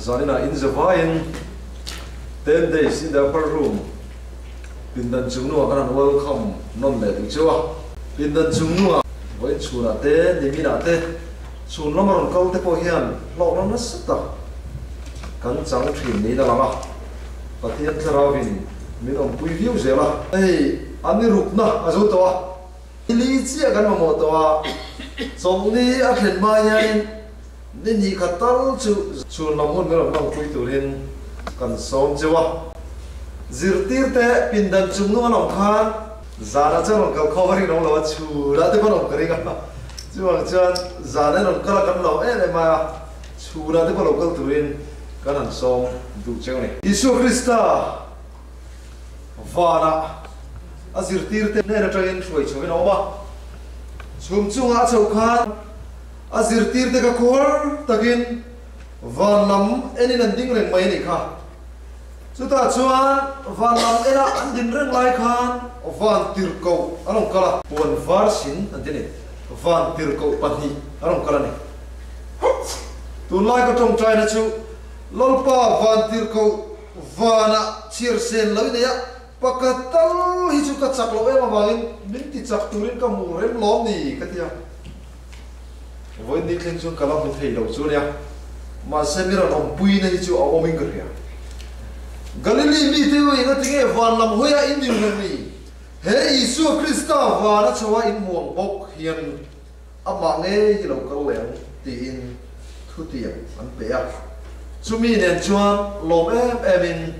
Zaninah in zavaiin Ten days in the upper room pindan chungnuah kan han welcome nawn leh duh cheu a. Pindan chungnuah vawiin chhunah te, niminah te, chhun lama rawn kal te pawh hian hlawkna nasa tak kan chang thin niin a lang a. Pathian thlarauin min awmpui viau zel a. Hei an i rukna a zo tawh a. Ni chiah kan mamawh tawh a, chawlhni a thlen hma hianin ni hnih khat tal chu chhun lam hun min rawn hmangpui turin kan sawm cheu a. Zirtirte pindan chung nung an awm khan zanah chuan rawn kal khawm a rinawm lo a, chhunah te pawh an awm ka ring a, chuvang chuan zan an rawn kal a kan lo em em mai a, chhunah te pawh lo kal turin kan han sawm duh cheu a ni. Isua Krista Vanah a zirtirte hnen atangin hruai chhoin a awm a, chhum chungah a chhoh khan a zirtirte kha khuar takin van lam enin an ding reng mai a nih kha. Chutah chuan van lam ena an din reng lai khan van tirhkoh an rawn kal a. Puan var sin an ti a ni. Van tirhkoh pahnih an rawn kal a ni. Tunlai ka tawngtaina chu Lalpa van tirhkoh Vanah chhiar sen lo i nei a, pakhat tal hi chu ka chak loh em avangin min ti chak turin ka hmu rem lawm ni ka ti a. Vawiin ni thleng chuan ka la hmu thei lo chu a nia, mahse mi rawn awmpuina hi chu a awmin ka hria. Galili mite u engatinge van lam hawiah in dil reng ni? He Isua Krista van a chho a in hmu ang bawk hian Amah ngei hi lo kal leh ang tiin thutiang an pe a. Chumi nen chuan lawm em emin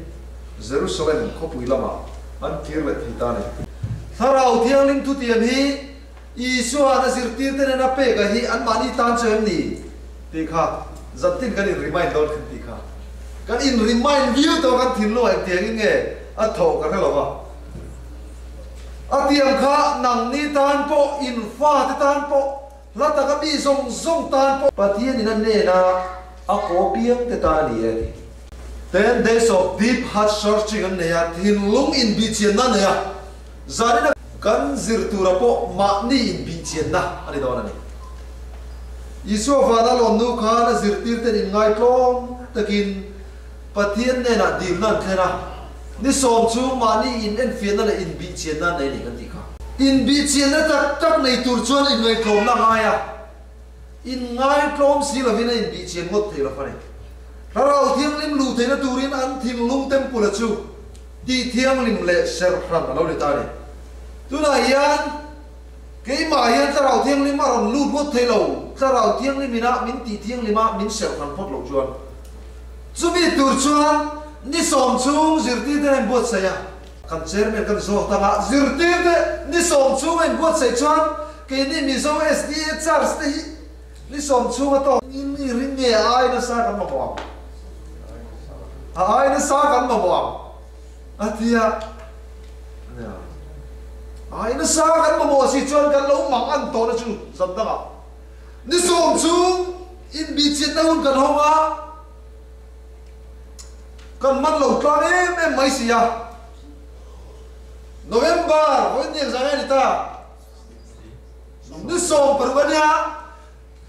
Jerusalem khawpui lamah an kir leh thei ta a ni. Thlarau Thianghlim thutiam hi Isua'n a zirtirte nena pek a hi anmahni tan chu em ni? Tih kha zantin kan in remind dawn khan tih kha kan in remind viau tawh kan thinlungah engtiangin nge a thawh ka hre lo va. A tiang kha nangni tan pawh, in fate tan pawh, hla taka mi zawng zawng tan pawh. Pathianin a hnena a kaw piangte ta a ni e a ti. 10 days of deep heart searching an nei a, thinlung inbihchianna a nei a, zanina kan zir tura pawh mahni inbihchianna a ni dawn a ni. Isua vana lawnnu khan a zirtirten inngaitlawm takin Pathian hnenah dilna an thlen a, ni sawm chu mahni in enfiahna leh inbihchianna an nei a ni kan tih kha. Inbihchianna tak tak nei tur chuan inngaihtlawmna a ngai a, inngaihtlawm si lovin a inbihchian ngawt thei lo a ni. Thlarau Thianghlim luh theihna turin an thinlung tempula chu tih thianghlim leh serhran a lo ni ta a ni. Tunah hian keimah hian Thlarau Thianghlim a rawn lut ngawt thei lo, Thlarau Thianghlim ina min tih thianghlim a min serhran phawt loh chuan. Chumi tur chuan ni sawm chhung zirtirte a inbuatsaih a. Kan chairman kan zawk tak a, zirtirte ni sawm chhung a inbuatsaih chuan keini Mizo SDA Church te hi ni sawm chhung a tawk in i ring nge a ai nasa kan mamawh ang? A ai nasa kan mamawh ang a ti a. Nia, ai nasa kan mamawh si chuan kan lo mang an tawhna chu zan dangah. Ni sawm chung inbihchiatna hun kan hawng a, kan man lo tlang em em mai si a. November vawiin ni engzah nge a ni ta? Ni 16 a nia,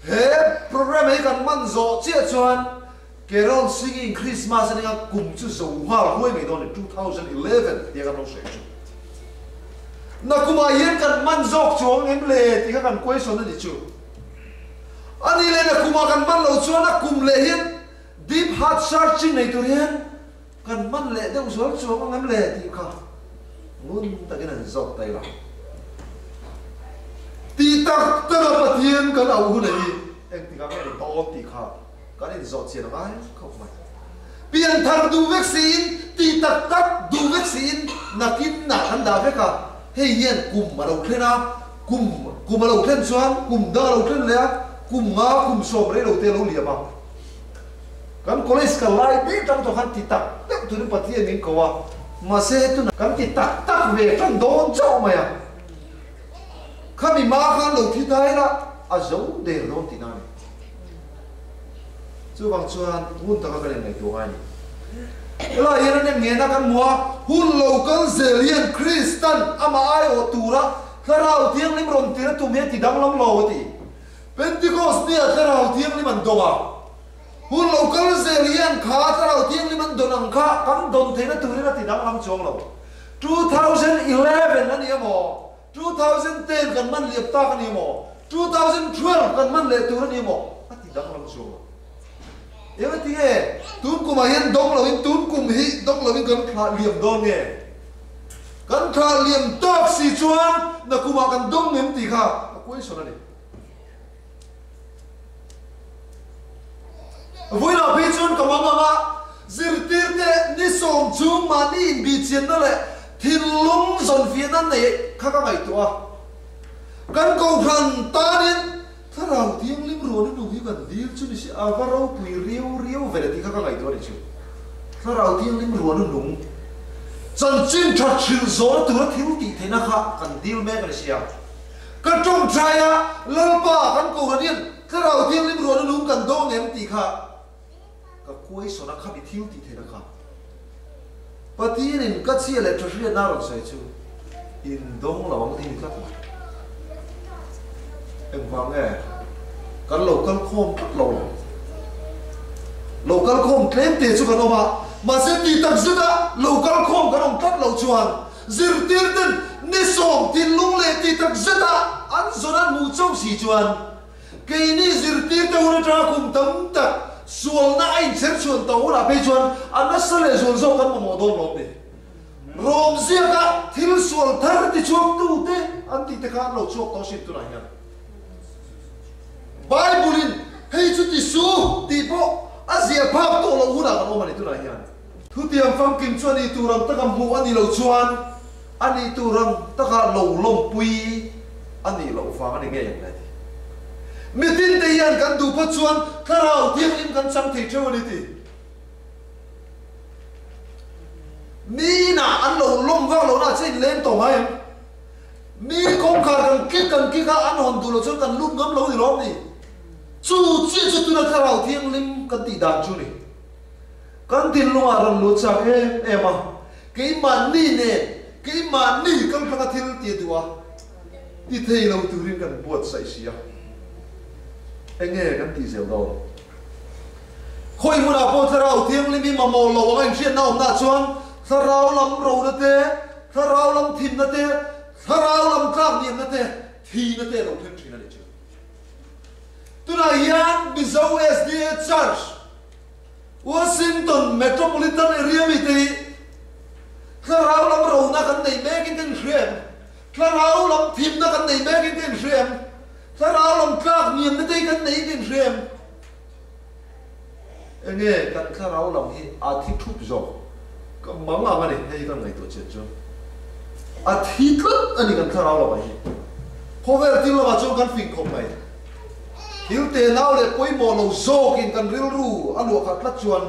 he programme hi kan man zawh chiah chuan Carol Singing Christmas a nia kum chu zo nghal huai mai dawn a ni, 2011 tia kan lo sawi chu. Nakumah hian kan man zawk chuang em le tih kha kan question a ni chu. A ni leh nakumah kan man lo chuan a kum leh hian deep heart searching nei tur hian kan man leh deuh zual chuang ang em le tih kha ngun takin an zawk ta ila. Tih tak taka Pathian kan auh hun hi engtikah nge ni dawn tih kha Kan inzawh chian a ngai khawp mai. Pian thar duh vek siin, tih tak tak duh vek siin nakin nah kan dah vek a, hei hian kum a lo thlen a, kum kum a lo thlen chuan kum dang a lo thlen leh a, kum nga kum sawm rei lo te a lo liam a. Kan college kal lai daih tang tawh khan ti tak deuh turin Pathian min ko a, mahse tunah kan ti tak tak ve tan dawn chauh mai a. Khami hma khan lo thi ta ila a zo der dawn tihna a ni. Chuvang chuan hun taka kan inngaihtuah ngai a ni. Helaiah hian a nem nghehna kan hmu a, hun lo kal zel hian Kristan amah aiawh tura Thlarau Thianghlim rawn tir a tum hi a ti danglam lo a ti. Pentecost nia Thlarau Thianghlim an dawng a, hun lo kal zel hian. hian kha Thlarau Thianghlim an dawn ang kha kan dawn theihna turin a ti danglam chuang lo. 2011 a ni emaw, 2010 kan hman liam tak a ni emaw, 2012 kan hman leh tur a ni emaw, a ti danglam chuang lo. Eng a ti nge? Tun kumah hian dawng loin tun kum hi dawng loin kan thlah liam dawn nge? Kan thlah liam tawk si chuan nakumah kan dawng ngem tih kha a question a ni. Vawilah phei chuan ka mang ang a, zirtirte ni sawm chung mahni inbihchianna leh thinlung zawnfiahna neih kha ka ngaihtuah a. Kan kohhran tanin Thlarau Thianghlim ruahna nu hi kan dil chu ni si, a va ropui riau riau ve le tih kha ka ngaihtuah a ni chu. Thlarau Thianghlim ruahna nung chanchin tha hrilh zawhna tura thil tih theihna kha kan dil mek a ni si a. Ka tawngtai a, Lalpa, kan Kohhran hian Thlarau Thianghlim ruahna nung kan dawng em tih kha ka kuaisawn a, khami thil tih theihna kha Pathianin ka chhia leh tha hriatna a rawn sawi chu in dawng lo ang tih ni tlat mai. Engvang nge kan lo kal khawm tlat lo? Lo kal khawm tlem te chu kan awm a, mahse tih tak zeta lo kal khawm kan awm tlat lo chuan Zirtirten ni sawm thinlung leh ti tak zeta an zawn an hmuh chauh si chuan keini zirtirte hun atanga kum tam tak sualna a inchher chhuan tawh hunah phei chuan a nasa leh zual zawk kan mamawh dawn lawm ni. Rawm ziaka thil sual thar tichhuaktute an tih te kha an lo chhuak tawh hrim tunah hian. Bible-in hei chu ti su tih pawh a ziah phak tawh loh hunah kan awm a ni tunah hian. Thutiang famkim chu a nih tur ang taka hmuh a nih loh chuan a nih tur ang taka lo lawmpui a nih loh vang a ni ngei ang le ti. Mitin te hian kan duh phawt chuan Thlarau Thianghlim kan chang thei theuh a ni ti. Mi inah an lo lawm vak lohna ah che in leng tawh ngai em? Mi kawngkhar kan kik kan kik a an hawn duh loh chuan kan lut ngam lo ni lawm ni? Chu chiah chu tuna Thlarau Thianghlim kan tih dan chu ni. Kan thinlungah rawn lut chak em em a, keimahni nen keimahni kaltlanga thil ti duh a, ti thei lo turin kan buatsaih si a. Enge kan tih zel dawn? Khawi hmunah pawh Thlarau Thianghlim hi mamawh lo anga inhriatna awmna chuan Thlarau lam rona te, Thlarau lam thimna te, Thlarau lam tlakniamna te, thihna te a lo thleng thin a ni chu. Tunah hian Mizo SDA Church, Washington Metropolitan Area mite hi thlarau lam rona kan nei mekin ka inhria em? Thlarau lam thimna kan nei mekin ka inhria em? Thlarau lam tlak hniamna te hi kan neiin ka inhria em? Enge kan thlarau lam hi a thi thup zawk? Ka mang ang a ni, hei hi kan ngaihtuah chian chuan a thi tlat a ni kan thlarau lamah hi. Khawvel thil lamah chuan kan fing khawp mai. Thil tenau leh pawimawh lo zawkin kan rilru a luah khat tlat chuan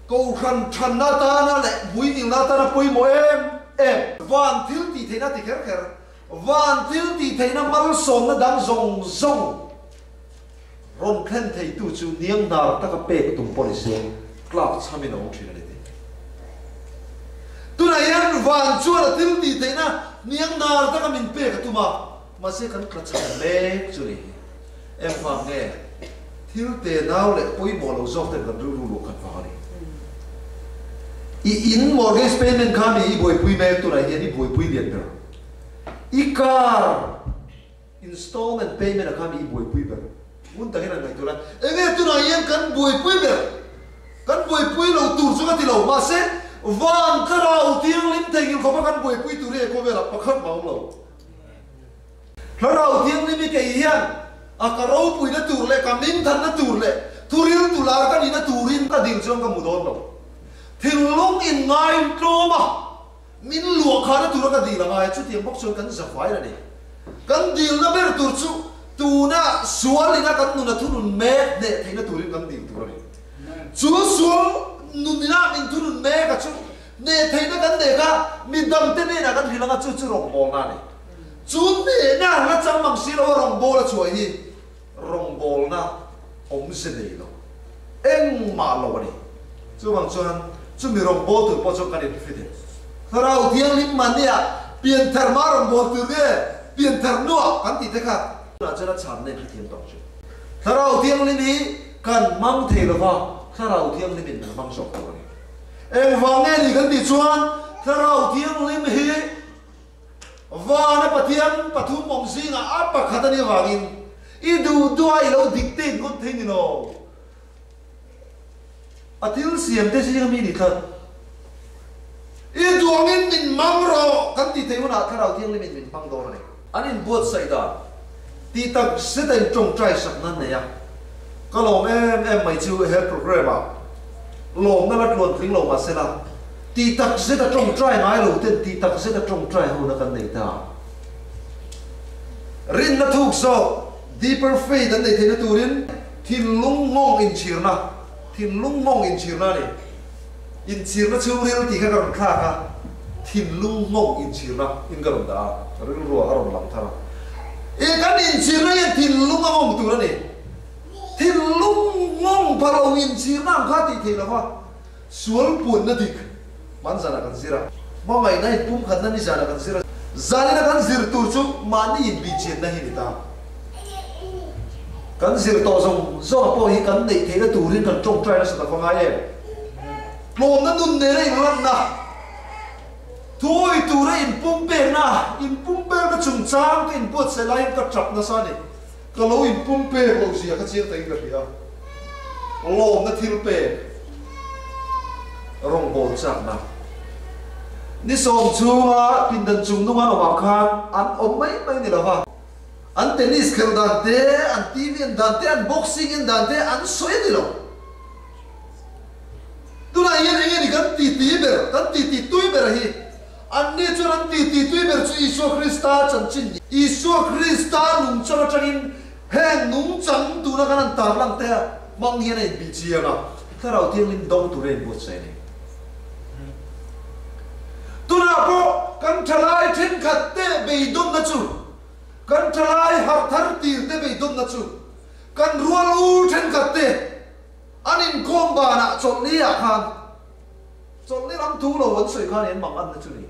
Kohhran thanna atana leh hmuingilna atana pawimawh em em. Van thil tih theihna ti kher kher, van thil tih theihna malsawmna dang zawng zawng rawn thlen theitu chu nianghnar taka pek tum pawh ni se tlak chhamin a awm thin a ni tih. Tunah hian van chuan a thil tih theihna nianghnar taka min pek a tum a. Mahse kan tla chhan mek chu ni hi. Engvang nge thil te nau leh pawimawh lo zawk ten kan rilru luah khat vang a ni. I in mortgage payment kha mi i buaipui mek tunah hian i buaipui lian ber. I car installment payment ah kha mi i buaipui ber. Ngun takin an ngaihtuah lai. Enge tunah hian kan buaipui ber? Kan buaipui lo tur chu ka ti lo. Mahse van thlarau thianghlim theihnghilh khawpa kan buaipui tur hi he khawvelah pakhat mah a awm lo. Thlarau Thianghlim hi kei hian a ka ropuina tur leh ka minthanna tur leh thuril tular ka nihna turin ka dil chuan ka hmu dawn lo. Thinlung in ngaiin tlawm a, min luahkhahna tura ka dil a ngai a, chutiang bawk chuan kan zavain a ni. Kan dilna ber tur chu tuna sual ina kan nun a thunun mek hneh theihna turin kan dil tur a ni. Chu sual nun ina min thunun mek a chu Hneh theihna kan nei kha mi dangte hnenah kan hrilh anga chu chu rawngbawlna a ni. Chu hnehna hla chang mang si loa rawngbawla chhuah hi rawngbawlna awmze nei lo, engmah lo a ni. Chuvang chuan chumi rawngbâwl tur pawh chuan kan inhre thei. Thlarau Thianghlim mahnia pianthar hma rawngbâwl tur nge pianthar hnuah kan tih te kha tunah chuan a chhanna inhrethiam tawh chu. Thlarau Thianghlim hi kan hmang thei lova. Thlarau Thianghlimin min hmang zawk tur a ni. Engvang nge ni kan tih chuan Thlarau Thianghlim hi Vana Pathian pathum awm zingah a pakhat a nih avangin i duh duha i lo dictate ngawt thei ni lo. A thil siam te zinga mi ni tlat. I duangin min hmang rawh kan tih theih hunah Thlarau Thianghlimin min hmang dawn a ni. An inbuatsaih dan tih tak zet a intawngtai sak nan nei a. Ka lawm em em mai chu he programme ah lawmna la tluan tling lo mahsela tih tak zet a tawngtai ngai lo ten tih tak zet a tawngtai hona kan nei ta. Rinna thuk zawk, deeper faith, an neih theihna turin thinlung nghawng inchhirna, thinlung nghawng inchhirna a ni. Inchhirna chhungril tih kha ka rawn thlak a, thinlung nghawng inchhirna in ka rawn dah a, rilruah a rawn lang thar a. I kan inchhirna hian thinlung a nghawng tur a ni. Thinlung nghawng pha lo inchhirna ang kha tih theih lo va, sual puanna dik hman zanah kan zir a, hmangaihna inpumkhatna ni zanah kan zir a, zanina kan zir tur chu mahni inbihchianna hi ni ta. Kan zir tawh zawng zawng pawh hi kan neih theihna turin kan tawngtai nasa tak va ngai em? Tlawmna nun nena inlanna, thuawi tura inpumpekna, inpumpekna chungchang ka inbuatsaih laiin ka tap nasa a ni. Ka lo inpumpek loh zia kha chiang takin ka hria. Lawmna thil pek, rawngbawl chakna. Ni sawm chhunga pindan chung nung an awmah khan an awm mai mai ni lova. An tennis khelh dan te, an TV en dan te, an boxing en dan te an sawi a ni lo. Tunah hian eng nge ni kan titi ber, kan titi tui ber hi? Anni chuan an titi tui ber chu Isua Krista chanchin ni. Isua Krista nungchang atangin heng nungchang tuna kan han tarlang te a hmang hian a inbih chiang a, Thlarau Thianghlim dawng tur a inbuatsaih a ni. Tunah pawh kan thalai thenkhat te beidawnna chu, kan thalai harh thar tir te beidawnna chu, kan rual u thenkhat te an inkhawm banah chawlhni ah khan chawlhni ram thu lo an sawi khan en mang anna chu ni.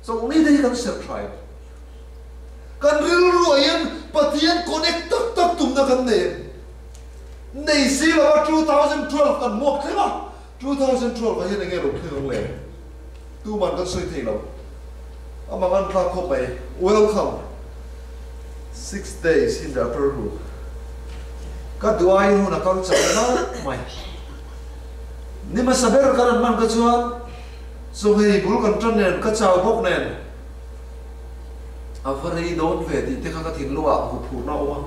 Chawlhni te hi kan serh tha em? Kan rilruah hian Pathian connect tak tak tumna kan nei em? Nei si lova 2012 kan hmuak thleng a. 2012 ah hian enge lo thleng ang le? Tuman kan sawi thei lo. A mang an tlak khawp mai. Welcome. Six days in the upper room. Ka duh aiin hun a kal chak nalh mai. Ni hmasa ber kan an hman kha chuan chawhmei bul kan tan nen ka chau bawk nen a va rei dawn ve tih te kha ka thinlung ah huphurhna a awm a.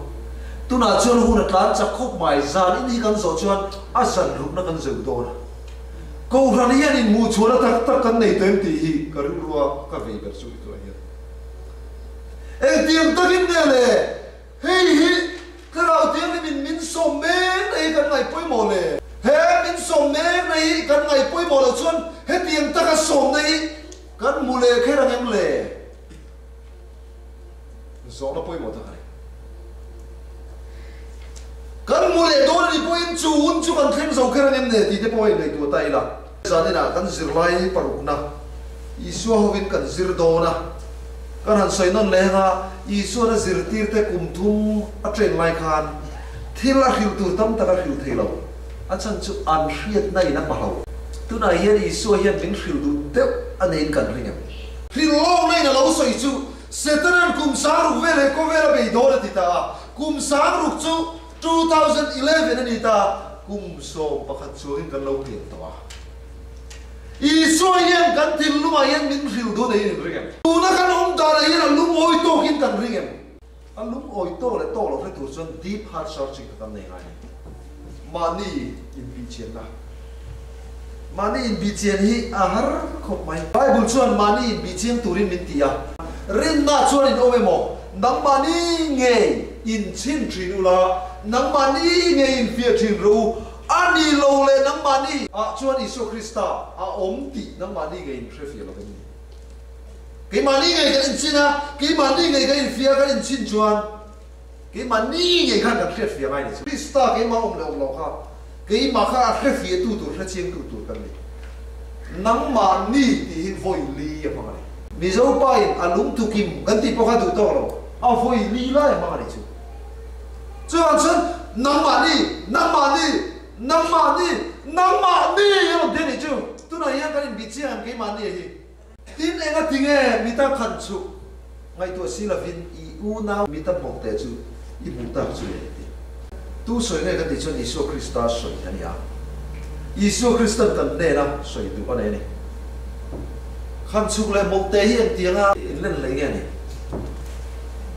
Tunah chuan hun a tlan chak khawp mai, zan in hi kan zawh chuan a zan rukna kan zeu dawn a. Kohhran hian inhmuhchhuahna tak tak kan nei tawh em tih hi ka rilrua ka vei ber chu ni tunah hian. Engtiang takin nge le hei hi Thlarau Thianghlimin min sawm mek na hi kan ngaih pawimawh le? He min sawm mek na hi kan ngaih pawimawh loh chuan hetiang taka sawmna hi kan hmu leh kher ang em le? Zawhna pawimawh tak a ni. Kan hmu leh dawn a nih pawhin chu hun chu kan thleng zo kher ang em ne tih te pawh a ingaihtuah ta ila. Zaninah kan zirlai parukna Isua hovin kan zir dawn a, kan han sawi nawn leh anga Isuan a zirtirte kum thum a train lai khan thil a hrilh tur tam tak a hrilh thei lo, a chhan chu an hriatna in a hma lo. Tunah hian Isua hian min hrilh duh deuh a neiin kan ring em? Hrilh lawkna in a lo sawi chu Setanan kum sangruk vel he khawvel a bei dawn a ti ta a, kum sangruk chu 2011 a ni ta, kum 11 chuangin kan lo pian tawh a. Isua hian kan thinlungah hian min hrilh duh neiin in ring em? Tuna kan awm danah hian a lungawi tawkin kan ring em? A lungawi tawk leh tawk lo hre tur chuan deep heart searching kha kan nei ngai a ni. Mahni inbihchianna. Mahni inbihchian hi a har khawp mai. Bible chuan mahni inbihchiang turin min ti a, Rinna chuan in awm emaw, nangmahni ngei inchhin thin ula, nangmahni ngei infiah thin rawh u, a ni lo leh nangmahni ah chuan Isua Krista a awm tih nangmahni ngei inhrefiah lo em ni? Keimahni ngei kan inchhin a, keimahni ngei kan infiah a, kan inchhin chuan Keimahni ngei khan kan hriatfiah ngai ni chu. Krista keimah awm leh awm lo kha keimah kha a hrefiah tu tur, hrechiang tu tur kan ni. Nangmahni tih hi vawi li a hmang a ni. Mizo pa in a lungthu kim kan tih pawh kha duh tawk lo, a vawi li lai a hmang a ni chu. Chuvang chuan nangmahni, nangmahni, Nangmahni, nangmahni a rawn ti a nih chu. Tunah hian kan inbih chiang em keimahni a hi? Tin, enga tinge mita khan chu ngaihtuah si lovin i unau mita hmawk te chu i hmuh tak chu le? Ti. Tu sawi nge kan tih chuan Isua Krista sawi a ni a. Isua Kristan kan hnena sawi duh a nei a ni. Khan chhuk leh hmawk te hi engtianga inlen hlei nge a ni?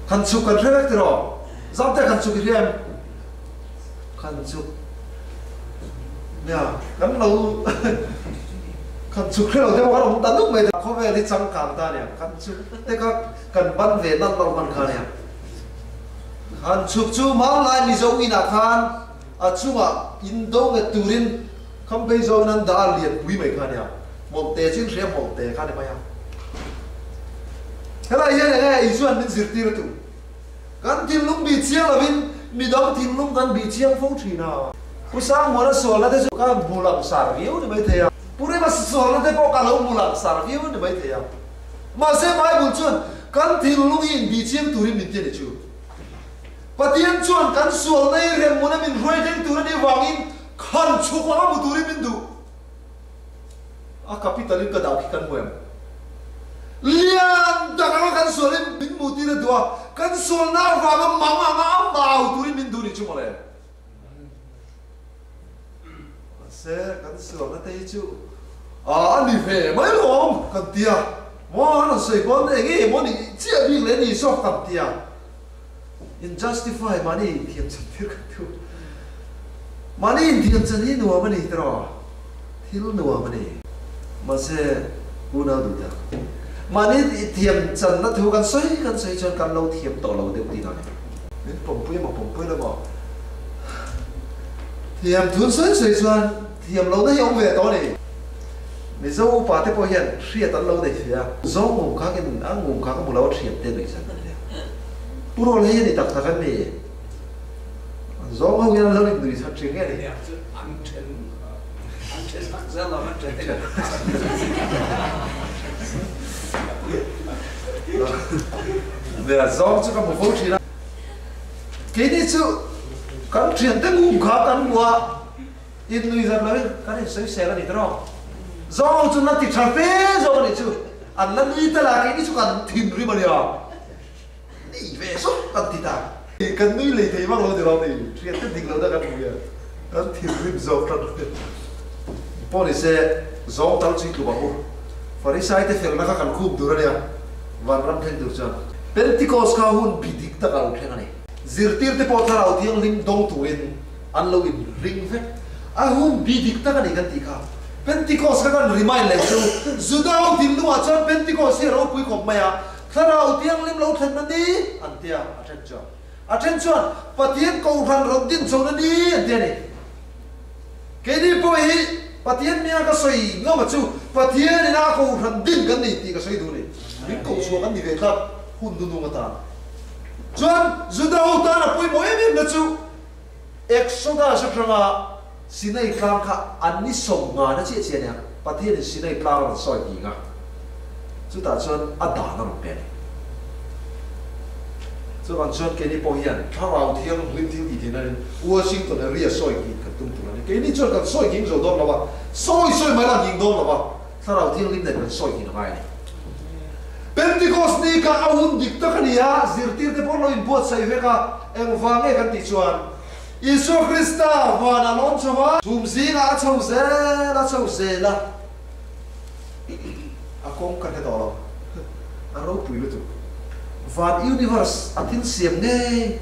Khan chhuk kan hre vek tiraw? Zamte khan chhuk i hria em? Khan chhuk nia kan lo khan chhuk hre lo te pawh kan awm ta nuk mai ta. Khawvel hi changkang ta nia khan chhuk te kha kan ban ve nalh lo hman kha nia. Khan chhuk chu hmanlai Mizo inah khan a chungah indo nget turin Khamphei zawngin an dah a lian pui mai kha nia. Hmawlhte chu in hria hmawlhte kha ni mai a. Helai hian eng nge Isua'n min zirtir a tu? Kan thinlung bih chiang lovin midang thinlung kan bih chiang fo thin a. Pu Sangmuana sualna te chu ka hmu langsar viau ni mai thei a. Pu Rema sualna te pawh ka lo hmu langsar viau ni mai thei a. Mahse Bible chuan kan thinlung hi inbih chiang turin min ti a ni chu. Pathian chuan kan sualna hi remhmuna min hruai thleng tur a nih vangin khan chhuk lama hmu turin min duh. A capital in ka dah khi kan hmu em? Lian tak anga kan sualin min hmuh tir a duh a, kan sualna avanga mang anga a mau turin min duh nih chu mawle. Mahse kan sualna te hi chu a ni ve mai lawm kan ti a, maw an rawn sawi pawn eng nge maw nih chiah bik leh ni zawk kan ti a. In justify mahni inthiam chan tir kan thu. Mahni inthiam chan hi nuam a ni tiraw? Thil nuam a ni. Mahse, unau duh tak, mahni inthiam channa thu kan sawi kan sawi chuan kan lo thiam tawh lo deuh tih a ni. Min pawmpui emaw pawmpui lo maw? Thiam thun sawi sawi chuan thiam lohna hi a awm ve tawh a ni. Mizo upa te pawh hian hriat an lo nei fe a, zawng ngum khak in a ngum khak a hmu lo a thiam te nuih zan an nia. Pu Rawl hei a ni tak tak an ni. Zawng ho hian an lo in nuih zan thin nge ni. An then an then tak zel ang an then then. Nia zawng chu ka hmu fo thin a. Keini chu kan thiante ngum kha kan hmu a. In nui zat lo in kan in sawisel a ni tawh. Zawng chu na ti tha fe zawk a nih chu. An la nui ta la keini chu kan thinrim a nia. Ni ve zawk kan ti ta. Kan nui lei thei vak lo ni lo ni. Thian te dik lohna kan hmu hian kan thinrim zawk tan a ni. Pawh ni se zawng tal chu i tluk ang u. Farisai te felna kha kan khup dur a nia. Vanram thleng tur chuan. Pentecost kha hun bi dik tak a lo thleng a ni. Zirtir te pawh thlarau thianghlim dawng turin An lo in ring vek. A hun bi dik tak a ni kan tih kha. Pentecost kha kan remind leh chu Juda ho thinlungah chuan Pentecost hi a ropui khawp mai a, Thlarau Thianghlim lo thlenna ni an tia a then chuan. A then chuan Pathian Kohhran rawn din chona ni an tia ni. Keini pawh hi Pathian hminga ka sawi ngam a chu Pathian ina a Kohhran din kan ni tih ka sawi duh ni. Min kohchhuah kan ni ve tlat hun nunung atan. Chuan Juda ho tan a pawimawh em em na chu Exodus atanga Sinai tlang kha an ni 50 na chiah chiah nia, Pathianin Sinai tlang a rawn sawi nghing a, chutah chuan a dan a rawn pe a ni. Chuvang chuan keini pawh hian Thlarau Thianghlim thil tih theihna nen Washington area sawi nghing kan tum tur a ni. Keini chuan kan sawi nghing zo dawn lo va, sawi sawi mai lah nghing dawn lo va, Thlarau Thianghlim nen kan sawi nghing a ngai a ni. Pentecost ni kha a hun dik tak a ni a, zirtirte pawh an lo inbuatsaih vek a, engvang nge kan tih chuan Isua Krista vanah lawm chho a, chhum zingah a chho zel a chho zel a, a kawng ka hre tawh lo, a ropui lutuk. Van universe a thil siam ngei,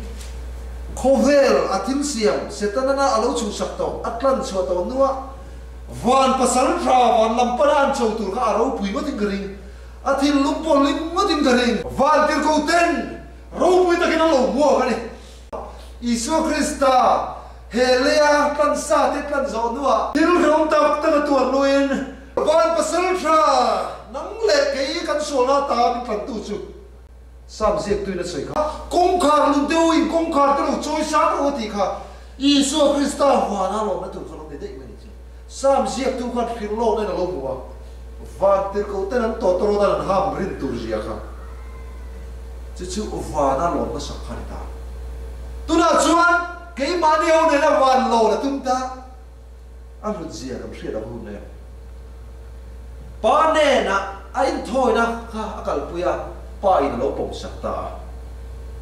khawvel a thil siam Setanana a lo chhuhsak tawh, a tlan chhuah tawh hnuah, Van pasal tha van lam pana an cho tur kha a ropui ngawtin ka ring, a thinlung pawh hlim ngawtin ka ring. Van tirhko ten ropui takin an lo hmuak a ni. Isua Krista he leia tlansa te tlan zawh hnuah thil hrehawm tak tak a tuar hnuin van pasal tha nang leh kei kan sualna ata min tlantu chu Sam ziaktuin a sawi kha. Kawngkhar lun deuh in kawngkhar te lo chawi sang rawh a tih kha Isua Krista vana lawmna tur kha lo ni daih mai ni chu. Sam ziaktu khan hrilh lawk nen a lo hmu a, van tirhkoh ten an tawt rawt an an ham rin tur zia kha chu chu vana lawmna sak kha a ni ta. Tunah chuan keimahni ho nena van lawn a tum ta. A hlut zia kan hriat ang hun em? Pa hnenah a inthawina kha a kalpui a, pa in a lo pawmsak ta a.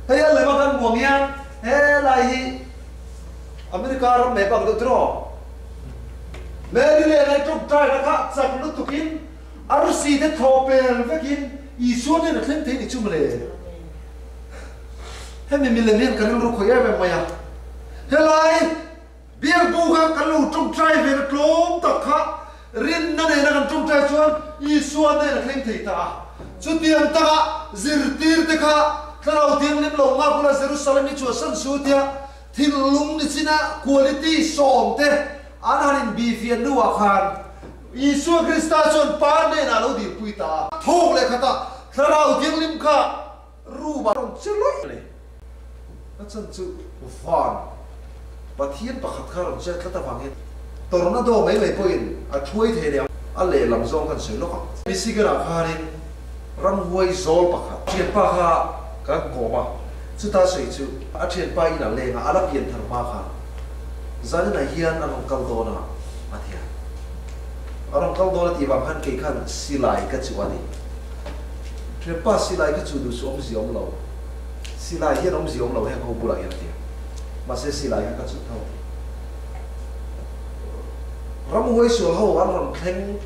Hei a lema kan hmuh ang hian helai hi America ram map ang deuh tiraw? Mary leh ngai tawngtaina kha chak lutukin arsi te thaw pel vekin Isua nen a thleng thei ni chu mawle. Hemi milem hian ka rilru khawih em em mai a. Helai Biakbu kha kan lo tawngtai ve na tlawm tak kha rinna nena kan tawngtai chuan Isua nen a thleng thei ta a. Chutiang taka zirtirte kha Thlarau Thianghlim lo nghak ula Jerusalem hi chhuahsan su tia thinlung ni china quality sawmte an han inbihfiah hnuah khan Isua Krista chuan Pa hnenah a lo dilpui ta a. Thawk leh khatah Thlarau Thianghlim kha room ah rawn che lawih a ni. A chan chu van Pathian pakhat kha rawn che tlat avangin tornado mai mai pawhin a thuai thei leh a lehlam zawng khan sawi lawk ang. Michigan ah khanin ramhuai zawl pakhat thianpa kha kan kawm a, chuta sawi chu a thianpa in a leng a, a la pian thar hma khan zaninah hian a rawn kal dawn a a ti a. A rawn kal dawn a tih vang khan kei khan silai ka chuh a ni. Thianpa silai ka chuh duh chu awmzia awm lo, silai hian awmzia awm lo heng ho bulah hian a ti a, mahse silai kha ka chuh tho a ti. Ramhuai sual ho an rawn thleng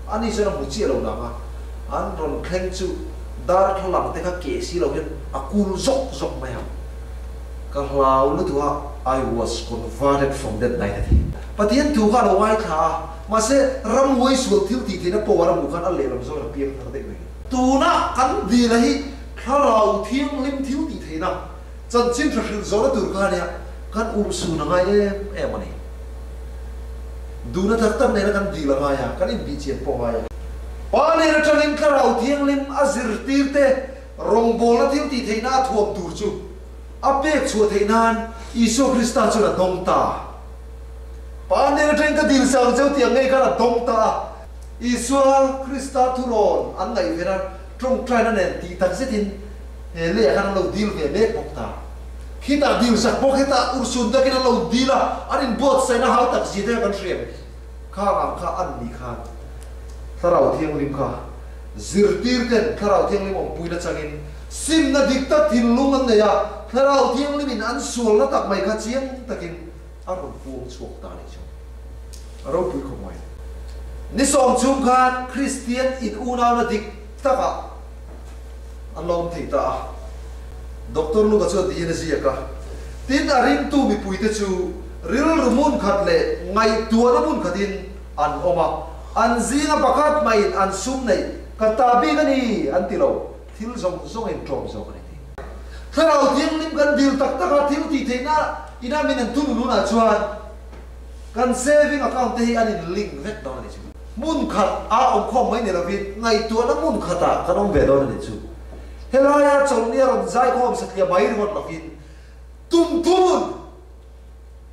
a ni chuan a hmu chiah lo nang a, an rawn thleng chu darthlalang te kha keh si lo hian a kul zawk zawk mai a, ka hlau lutuk a, I was converted from that night a ti. Pathian thu kha a lo ngaithla a, mahse ramhuai sual thil tih theihna power a hmuh khan a lehlam zawngin a piang thar daih mai. Tuna kan dila hi Thlarau Thianghlim thil tih theihna chanchin tha hrilh zawhna tur kha ania kan urhsun a ngai em em a ni. Duhna tak tak nena kan dil a ngai a, kan inbihchian pawh a ngai a. Pa nen atangin Thlarau Thianghlim a zirtirte rawngbawlna thil tih theihna a thuam tur chu a pek chhuah theih nan Isua Krista chuan a dawng ta. Pa nen atangin ka dil sang cheu tih ang ngei khan a dawng ta a. Isua Krista thurawn an ngaihven a, tawngtaina nen tih tak zetin he leiah khan an lo dil ve mek bawk ta. Khitah dil sak bawk hetah urhsun takin an lo dil a, an inbuatsaihna hau tak zia te kha kan hria em? Khang ang kha an nih khan Thlarau Thianghlim kha zirtir ten Thlarau Thianghlim awmpuina changin simna dik tak thinlung an nei a, Thlarau Thianghlimin an sualna tak mai kha chiang takin a rawn puang chhuak ta nih chu a ropui khawp mai. Ni sawm chhung khan Kristian in unauna dik takah an lo awm thei ta a. Doctor Luka chuan tihian a ziak a, Tin, a ringtu mipuite chu rilru hmun khat leh ngaihtuahna hmun khatin an awm a, an zinga pakhat maiin an sum neih ka ta bik a ni an ti lo, thil zawng zawngin tlawm zawk a ni ti. Thlarau Thianghlim kan dil tak tak a, thil tih theihna ina min an thunun hunah chuan kan saving account te hi an in link vek dawn a ni chu. Hmun khat a awm khawm mai ni lovin ngaihtuahna hmun khatah kan awm ve dawn a ni chu. Helaia chawlhni a rawn zai khawm satliah mai ringawt lovin tum thun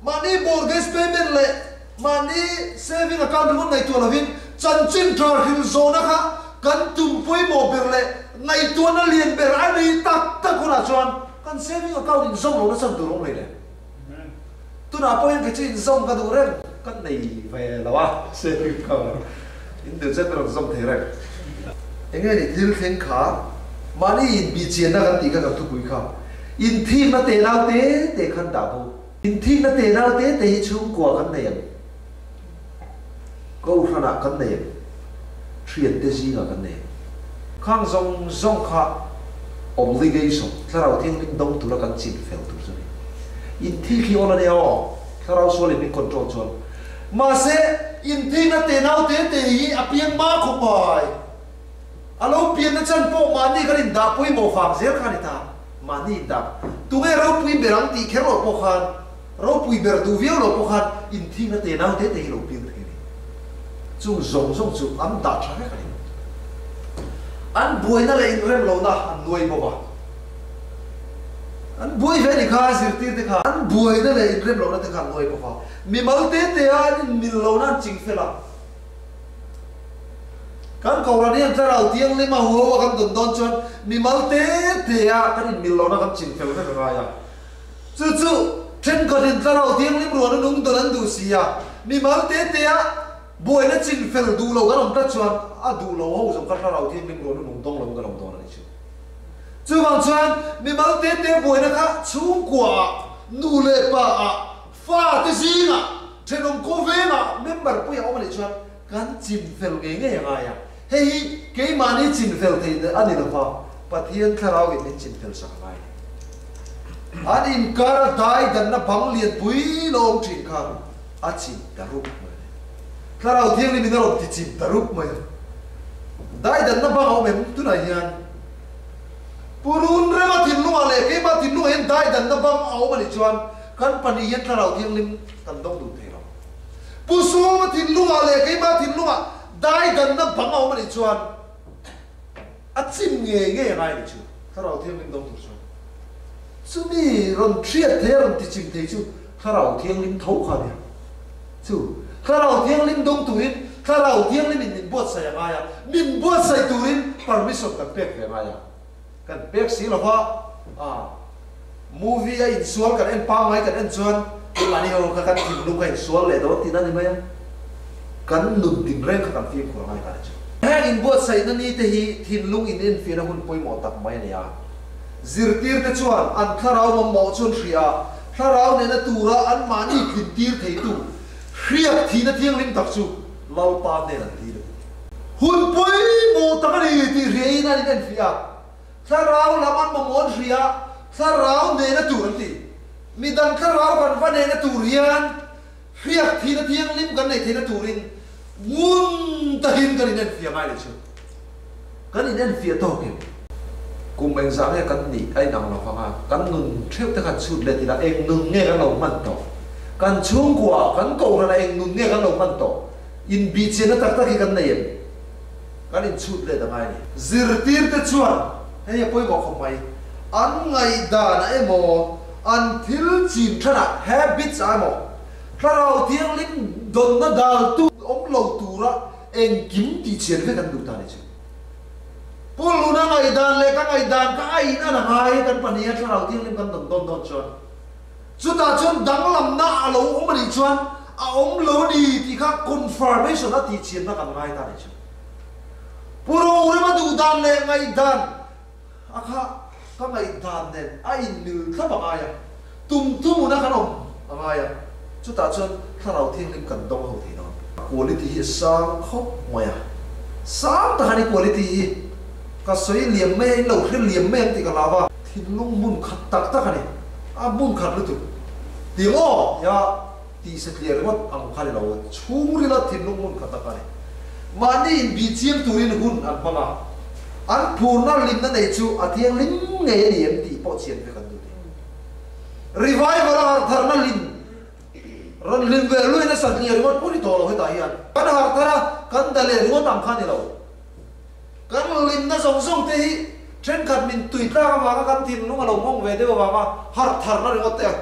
mahni mortgage payment leh mahni saving account ringawt ngaihtuah lovin chanchin tha hril zawhna kha kan tum pawimawh ber leh ngaihtuahna lian ber a ni tak tak hunah chuan kan saving account inzawm lohna chhan tur a awm hlei le. Tunah pawhin kei chu inzawm ka duh reng ka nei ve lo a saving account in duh chuan ka rawn zawm thei reng. Enge ni thil thleng kha mahni inbihchianna kan tih kha kan thupui kha inthikna tenau te te khan dah bo. Inthikna tenau te te hi chhungkua kan nei ang, Kohhranah kan nei ang, thiante zingah kan nei ang. Khang zawng zawng kha obligation, Thlarau Thianghlim dawng tura kan chin fel tur chu a ni. Inthik hi awl a nia aw, Thlarau sualin min control chuan. Mahse, inthikna tenau te te hi a piang hma khawp mai. A lo pianna chan pawh mahni kan indah pawimawh vang zel kha a ni ta. Mahni indah tunge ropui ber ang tih kher loh pawh khan, ropui ber duh viau loh pawh khan inthingna te nau te te hi lo piang thei a ni. Chung zawng zawng chu an dah tha vek a ni. An buaina leh inrem lohna an nuai bawk a. An buai ve a ni kha, zirtir te kha. An buaina leh inrem lohna te kha an nuai bawk a. Mimal te te a an inmil lohna an ching fel a. Kan Kohhran hian Thlarau Thianghlim a huau a kan dawn dawn chuan mimal te te a kan inmil lohna kan chin fel vek a ngai a. Chu chu thenkhatin Thlarau Thianghlim ruahna nung dawn an duh si a. Mimal te te a buaina chin fel duh lo kan awm tlat chuan a duh lo ho zawng kha Thlarau Thianghlim rual hun awm dawng lo kan awm dawn a ni chu. Chuvang chuan mimal te te buaina kha chhungkua ah, nu leh pa ah, fa te zing ah, thenawm khawveng ah member pui a awm a nih chuan kan chin fel ngei ngei a ngai a. Hei hi keimahni chin fel theih a ni lova, Pathian Thlarau in min chin fel sak a ngai. An inkar a dai danna bang lianpui lo awm thin kha a chim ta rup mai a ni. Thlarau Thianghlim in a rawn ti chim ta rup mai a. Dai danna bang a awm em tunah hian? Purun rema thinlungah leh keimah thinlungah hian dai danna bang a awm a nih chuan kan pahnih hian Thlarau Thianghlim kan dawng dun thei lo. Pu Suma thinlungah leh keimah thinlungah dai danna bang a awm a nih chuan a chim ngei ngei a ngai a nih chu. Thlarau Thianghlim dawng tur chuan chumi rawn hriat thei a rawn ti chim thei chu Thlarau Thianghlim tho kha a nia. Chu Thlarau Thianghlim dawng turin Thlarau Thianghlimin min buatsaih a ngai a, min buatsaih turin permission kan pek ve a ngai a. Kan pek si lova a movie a insual kan en pangngai kan en chuan keimahni ho kha kan thinlung kha insual leh dawn tihna a ni mai a, kan nun tin reng kha kan fimkhur a ngai ta a ni chu. Heng inbuatsaihna ni te hi thinlung in enfiahna hun pawimawh tak mai a ni a, zirtirte chuan an thlarau mamawh chu an hria a, thlarau nena tura anmahni tlintir theitu hriak thihna thianghlim tak chu Lalpa hnen an dil a ni. Hun pawimawh tak a ni tih hriain an inenfiah a, thlarau lam an mamawh an hria a, thlarau nena tur an ti. Midang thlarau kan va nena tur hian hriak thihna thianghlim kan neih theihna turin ngun takin kan inenfiah ngai leh chu. Kan inenfiah tawk em? Kum engzah nge kan nih a inang lo vang a, kan nun theuh te khan chhut let ila eng nun nge kan lo hman tawh? Kan chhungkua, kan kohhranah eng nun nge kan lo hman tawh? Inbihchianna tak tak hi kan nei em? Kan inchhut let a ngai a ni. Zirtirte chuan hei a pawimawh khawp mai, an ngaihdanah emaw, an thil chin thanah, habits, ah emaw, Thlarau Thianghlim dawnna daltu awm lo tura engkim tihchian vek an duh ta a ni chu. Pu Luna ngaihdan leh ka ngaihdan ka aiin a la ngai kan pahniha Thlarau Thianghlim kan dawn dawn dawn chuan Chutah chuan danglamna a lo awm a nih chuan a awm lo a ni tih kha confirmation a tihchianna kan ngai ta a nih chu. Pu Rorema duhdan leh ngaihdan a kha ka ngaihdan nen a inmil thlap a ngai a, tum thumuna kan awm a ngai a, chutah chuan Thlarau Thianghlim kan dawng ho thei dawn. Quality hi a sang khawp mai a, sang tak a ni quality hi. Ka sawi liam mai a, in lo hre liam mai ang tih ka hlau a. Thinlung hmun khat tak tak a ni. A hmun khat lutuk. Ti maw? Tia tih satliah ringawt ang kha ni lo. Chhungrila thinlung hmun khat tak a ni. Mahni inbih chiang turin hun an hmang a. An phurna limna nei chu a thianghlim ngei a ni em tih pawh chian vek an duh thei. Revival a harhtharna lim rawn hlim ve luin a satliah ringawt pawh ni tawh lo hetah hian. Kan harhthar a, kan da leh ringawt ang kha ni lo. Kan hlimna zawng zawng te hi thenkhat min tui tlak avanga kan thinlung a lo nghawng ve deuh avanga harh tharna ringawt te a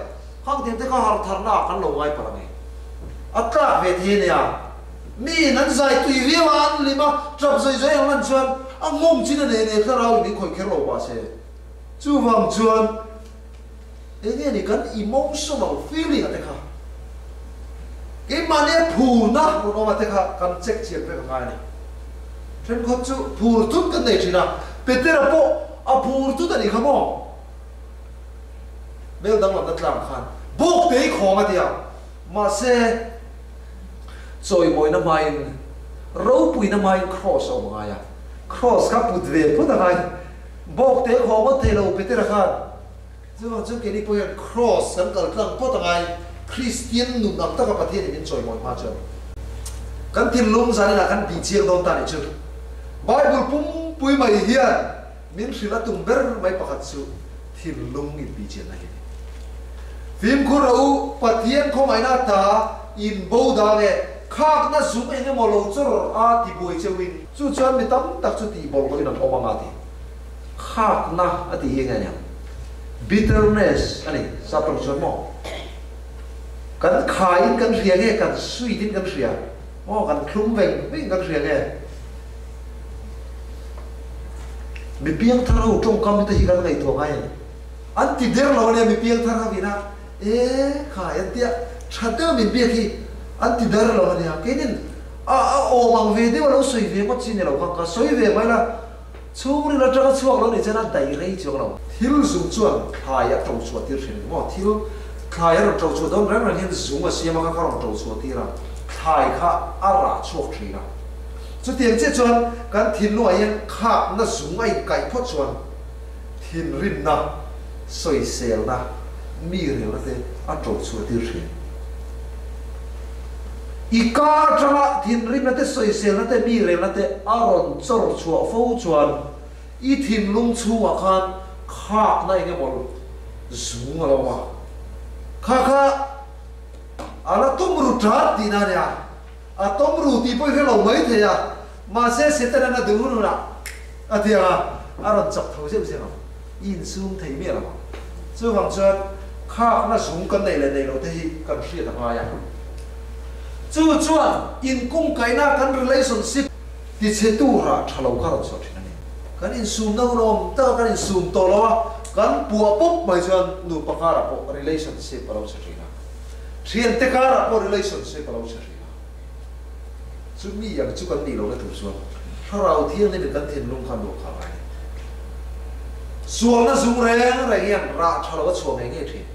khang thiam te kha harh tharna ah kan lo ngai palh ang e. A tlak ve thei a nia. Mi in an zai tui viau a, an hlim a, tap zawi zawi ang lan chuan a nghawng chin a nei nia thlarau in min khawih kher lo mahse chuvang chuan Enge ni kan emotional feeling a te kha keimahni a phurna rawn awm a te kha kan check chian vek a ngai a ni. Thenkhat chu phur tut kan nei thin a, Petera pawh a phur tut a nih kha maw? Hmel danglamna tlang khan bawk te i khawng a ti a, mahse chawimawina hmain ropuina hmain cross a awm a ngai a, cross kha put ve phawt a ngai. Bawk te khawng ngawt thei lo Petera khan. Chuvang chuan keini pawh hian Kraws kan kal tlang phawt a ngai, Kristian nun ang taka Pathianin min chawimawi hma chuan kan thinlung zaninah kan bih chiang dawn ta nih chu. Bible pumpui mai hian min hrilh a tum ber mai pakhat chu thinlung inbih chianna hi a ni. Fimkhur rawh u, Pathian khawngaihna ta inbo dan e, khakna zung eng emaw lo chawr a tibuai cheuhin. Chu chuan mi tam tak chu tihbawlh lohin an awm ang a ti. Khakna a tih hi enge aniang? Bitterness a ni, sap tawng chuan maw? Kan khaiin kan hria nge, kan sweet in kan hria maw, kan thlum veng veng kan hria nge? Mi piangthar ho tawngkam te hi kan ngaihtuah ngai a ni. An ti der lo ania mi piangthar ho ina e khai an tia tha deuh min biak hi. An ti der lo ania, keinin a a awm ang ve deuh a lo sawi ve ngawt chi ni lo kha, ka sawi ve mai la, chhungril atanga chhuak lo nih chuan a daih rei chuang lo. Thil zung chuan thlai a to chhuah tir thin maw? Thil thlai a rawn to chhuah dawn reng reng hian zung a siam a kha ka rawn to chhuah tir a, thlai kha a rah chhuak thin a. Chutiang chiah chuan kan thinlungah hian khakna zung a inkaih phawt chuan thinrimna, sawiselna, mi relna te a to chhuah tir thin. I ka atanga thinrimna te, sawiselna te, mi relna te a rawn chawr chhuah fo chuan i thinlung chhungah khan khakna eng emaw zung a lo awm a, kha kha a la tum ru tat tihna a nia. A tawm ru tih pawh i hre lo mai thei a, mahse Setanan a duh hun hunah a ti ang a, a rawn chak tho zeuh zeuh ang. I insum thei miah lo ang. Chuvang chuan khakna zung kan nei leh nei lo te hi kan hriat a ngai a. Chu chuan inkungkaihna kan relationship tichhetu rah tha lo kha rawn chhuah thin a ni. Kan insumna hun awm taka kan insum tawh lo a, kan puah pawp mai chuan nupa karah pawh relationship a lo chhe thin a. Thiante karah pawh relationship a lo chhe hrih a. Chu mi ang chu kan nih lohna tur chuan Thlarau Thianghlimin kan thinlung kha luah kha ngai. Sualna zung reng reng hian rah tha lo a chhuah ngei ngei thin.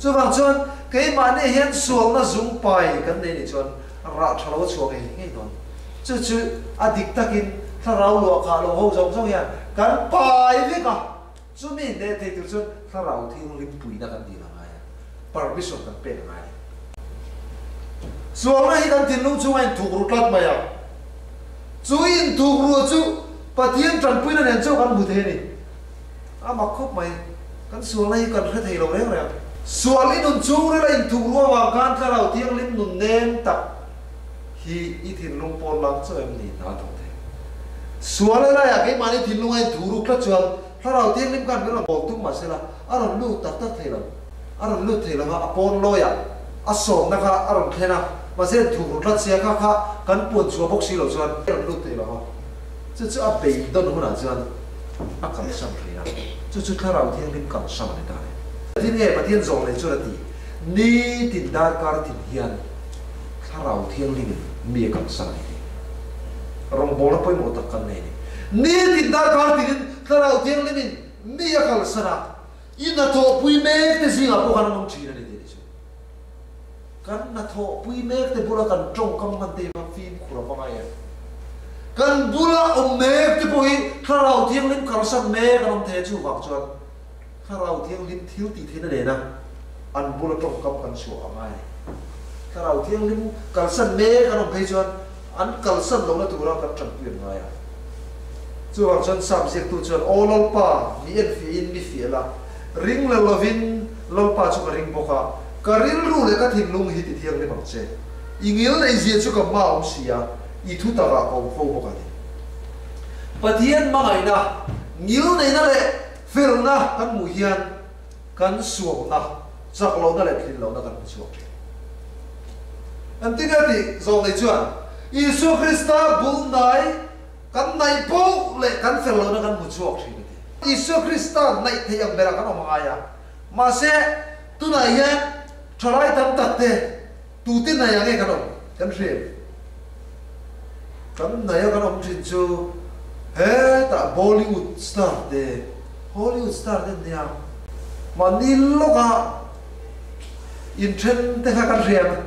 Chuvang chuan keimahni hian sualna zung pai kan nei nih chuan rah tha lo a chhuah ngei ngei dawn. Chu chu a dik takin Thlarau luah khah lo ho zawng zawng hian kan pai vek a. Chumi hneh thei tur chuan Thlarau Thianghlim puina kan dil a ngai a, permission kan pek a ngai a ni. Sualna hi kan thinlung chhungah inthuk ru tlat mai a, chu inthuk ruah chu Pathian tanpuina nen chauh kan hmu thei a ni. A mak khawp mai, kan sualna hi kan hre thei lo reng reng. Sual i nun chhung rila inthuk ruah avang khan Thlarau Thianghlim nun nem tak hi i thinlung pawn lang chauh em ni hna thawk thei. Sual helaiah keimahni thinlunga inthu ruk tlat chuan Thlarau Thianghlim khan min rawn bawl tum mahse la, a rawn lut tak tak thei lo. A rawn lut thei lo va, a pawn lawiah a sawmna kha a rawn thlen a, mahse thuk ru tlat sia kha kha kan puan chhuah bawk si lo chuan a rawn lut thei lo va. Chu chu a beidawn hunah chuan a kalsan thei a, chu chu Thlarau Thianghlim kalsan a ni ta a ni. Pathian nge Pathian zawng nei chuan a ti, Nitin darkar tin hian Thlarau Thianghlimin mi a kalsan a ni tih. Rawngbawlna pawimawh tak kan nei a ni. Nitin darkar tinin Thlarau Thianghlimin mi a kalsan a, i hnathawhpui mek te zingah pawh khan an awm thin a ni tih a ni chu. Kan hnathawhpui mek te bula kan tawngkam hman te hi kha fimkhur a va ngai em? Kan bula awm mek te pawh hi Thlarau Thianghlim kalsan mek an awm thei a, chuvang chuan Thlarau Thianghlim thil tih theihna nena an bula tawngkam kan chhuah a ngai a ni. Thlarau Thianghlim kalsan mek an awm phei chuan an kalsan lohna tura kan tanpui an ngai a. Chuvang chuan Sam ziaktu chuan, Aw Lalpa, mi enfiahin mi fiah la, ring lo lovin Lalpa chu ka ring bawk a, ka rilru leh ka thinlung hi ti thianghlim ang che. I ngil neihzia chu ka hma awm si a, i thu takah ka awm fo bawk a ni. Pathian hmangaihna, ngil neihna leh Felna kan hmuh hian kan suamna, chak lohna leh thlin lohna kan hmu chhuak thin. Engtin nge tih zawh nei chuan Isua Krista bul hnai kan naih poh leh kan fel lohna kan hmu chhuak thin a ti. Isua Krista naih theih ang berah kan awm a ngai a, mahse tunah hian thalai tam tak te tute naih ang nge kan awm kan hria em? Kan hnaih a kan awm thin chu hetah Bollywood star te, Hollywood star te an nia. Mahni lawka inthen te kha kan hria ang.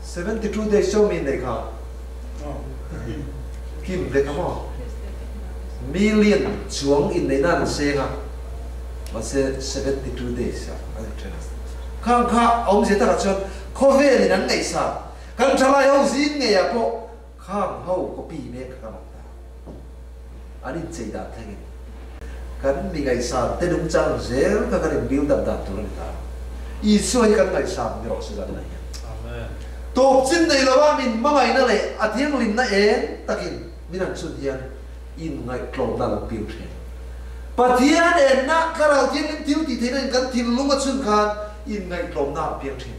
72 days show mi nei kha Kim te kha maw? Million chuang inneihna an seng a, mahse 72 days ah an inthen a. Khang kha a awmzia takah chuan Khawvelin an ngaihsan kan thalai ho zing ngeiah pawh khang ho copy mek kha kan awm ta. An inchei dan thlengin kan mi ngaihsan te nungchang zel kha kan in build up dan tur a ni ta. Isua hi kan ngaihsan ni rawh se zan inah hian. Tawp chin nei lova min hmangaihna leh a thianghlimna eng takin min han chhun hian inngaihtlawmna a lo piang thin. Pathian enna Thlarau Thianghlim thil tih theihna in kan thinlung a chhun khan inngaihtlawmna a piang thin.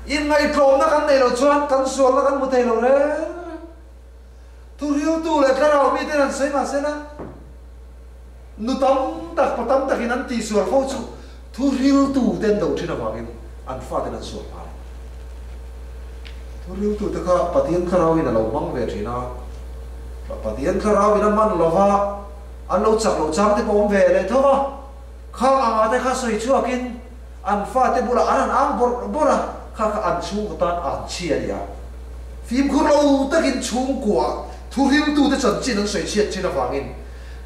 Inngaihtlawmna kan neih loh chuan kan sualna kan hmu thei lo reng reng. Thuhriltu leh Thlarau miten an sawi mahsela nu tam tak, pa tam takin an tihsual fo chu thuhriltu te an do thin avangin an faten an sual phah a ni. Thuriltute kha Pathian Thlarauin a lo hmang ve thin a, Pathian Thlarauin a man lova an lo chak loh chang te pawh awm ve leh tho va, khang anga te kha sawi chhuakin an fate bulah an han ang bawrh bawrh a, kha kha an chhungkaw tan an chhia a ni a. Fimkhur lo takin chhungkua thuriltute chanchin an sawi chhiat thin avangin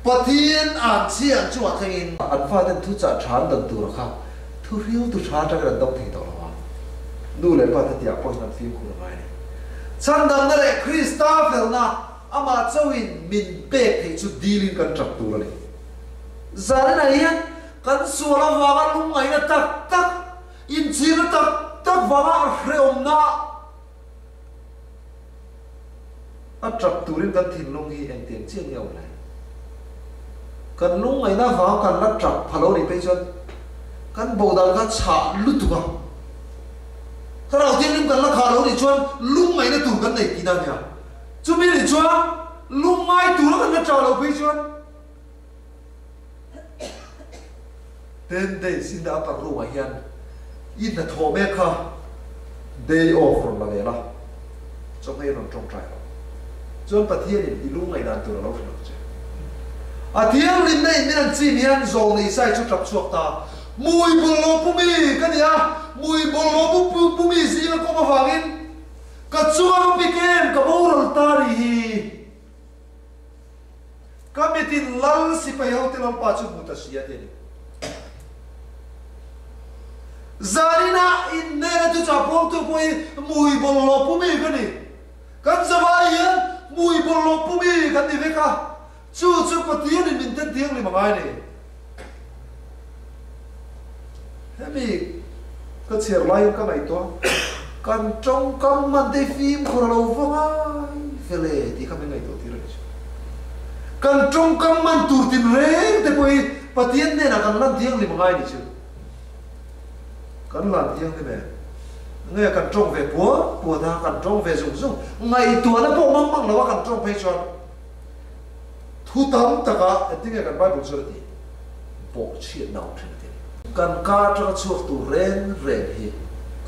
Pathian an chhia an chungah thlengin an faten thuchah tha an dan tura kha Thuhriltu tha atangin an dawng thei tawh lo a, nu leh pa te tiah pawhin an fimkhur a ngai a ni. Chhandamna leh Krista felna amah chauhin min pek theih chu dilin kan tap tur a ni. Zaninah hian kan sual avanga lungngaihna tak tak, inchhirna tak tak vanga hrehawmna a tap turin kan thinlung hi engtiang chiah nge a awm le? Kan lungngaihna avanga kan la tap pha lo nih phei chuan kan bo dan kha chhah lutuk a, thlarau thianghlim kan la khah lo nih chuan lungngaihna tur kan nei tihna a nia. Chumi nih chuan lungngai tura kan la tah loh phei chuan 10 days in the upper room ah hian i hnathawh mek kha day off rawn la ve la, chawhmei rawn tawngtai rawh. Chuan Pathianin i lungngaih dan tur a lo hre lo che. A thianghlimna in min an chim hian zawlnei sai chu tap chhuak ta. Mui bawlhhlawh pu mi ka ni a, mui bawlhhlawh pu pu mi zinga kawm avangin ka chunga va pik em ka boral ta ri hi. Ka mitin lal sipai hote Lalpa chu hmu ta si a ti a ni. Zaninah innena thuchah puangtu pawh hi mui bawlhhlawh pu mi ka ni. Kan zavai hian mui bawlhhlawh pu mi kan ni vek a, chu chu Pathianin min ten thianghlim a ngai ni. Hemi ka chhiar laiin ka ngaihtuah, kan tawngkam hman te fimkhur a lo va ngai fel e tih kha min ngaihtuah tir a ni chu. Kan tawngkam hman tur tinreng te pawh hi Pathian hnenah kan lan thianghlim a ngai ni chu. Kan lan thianghlim e. Nge kan tawng ve puat puat a, kan tawng ve zung zung. Ngaihtuahna pawh mang mang lo a kan tawng phei chuan thu tam taka engtin nge kan Bible chuan a ti? Bawhchhiatna awm thin a ti. Kan ka atanga chhuak tur reng reng hi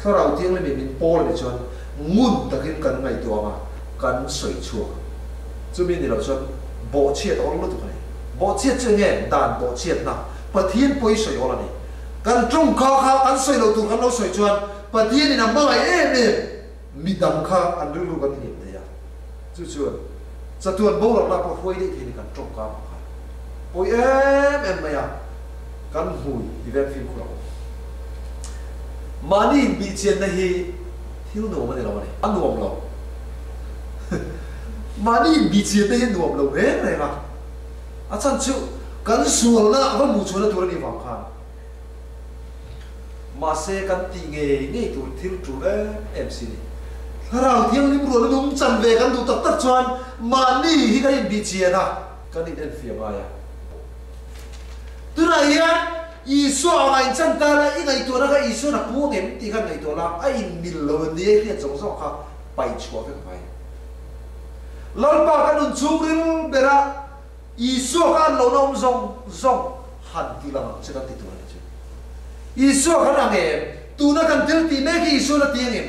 Thlarau Thianghlim in min pawl a nih chuan ngun takin kan ngaihtuah ang a, kan sawi chhuak ang. Chumi ni lo chuan bawhchhiat a awl lutuk a ni. Bawhchhiat chu enge? Dan bawhchhiatna, Pathian pawi sawi awl a ni. Kan tawngka kha kan sawi lo tur kan lo sawi chuan Pathianin a hmangaih em em midang kha an rilru kan hlim thei a. Chu chuan chatuan boral pawh hruai daih thei ni kan tawngka vang khan pawi em em mai a, kan hmui ti veng fimkhur ang u. Mahni inbihchianna hi thil nuam a ni lo a ni. A nuam lo. Mahni inbihchianna hi a nuam lo reng reng a. A chhan chu kan sualna va hmuh chhuahna tur a nih vang khan. Mahse kan tih ngei ngei tur thil tul em em si ni. Thlarau Thianghlim rualna nung chan ve kan duh tak tak chuan mahni hi kan inbihchian a, kan inenfiah ngai a. Tunah hian Isua anga inchan ta la, i ngaihtuahna kha Isua'n a pu ang em tih khan ngaihtuah la, a inmil lo an ni e hriat zawng zawng kha paih chhuah vek a ngai. Lalpa ka nun chhungril bera Isua kha an lohna awm zawng zawng han ti lang ang che kan ti tur a ni chu. Isua khan ang em? Tuna kan thil tih mek hi Isua'n a ti ang em?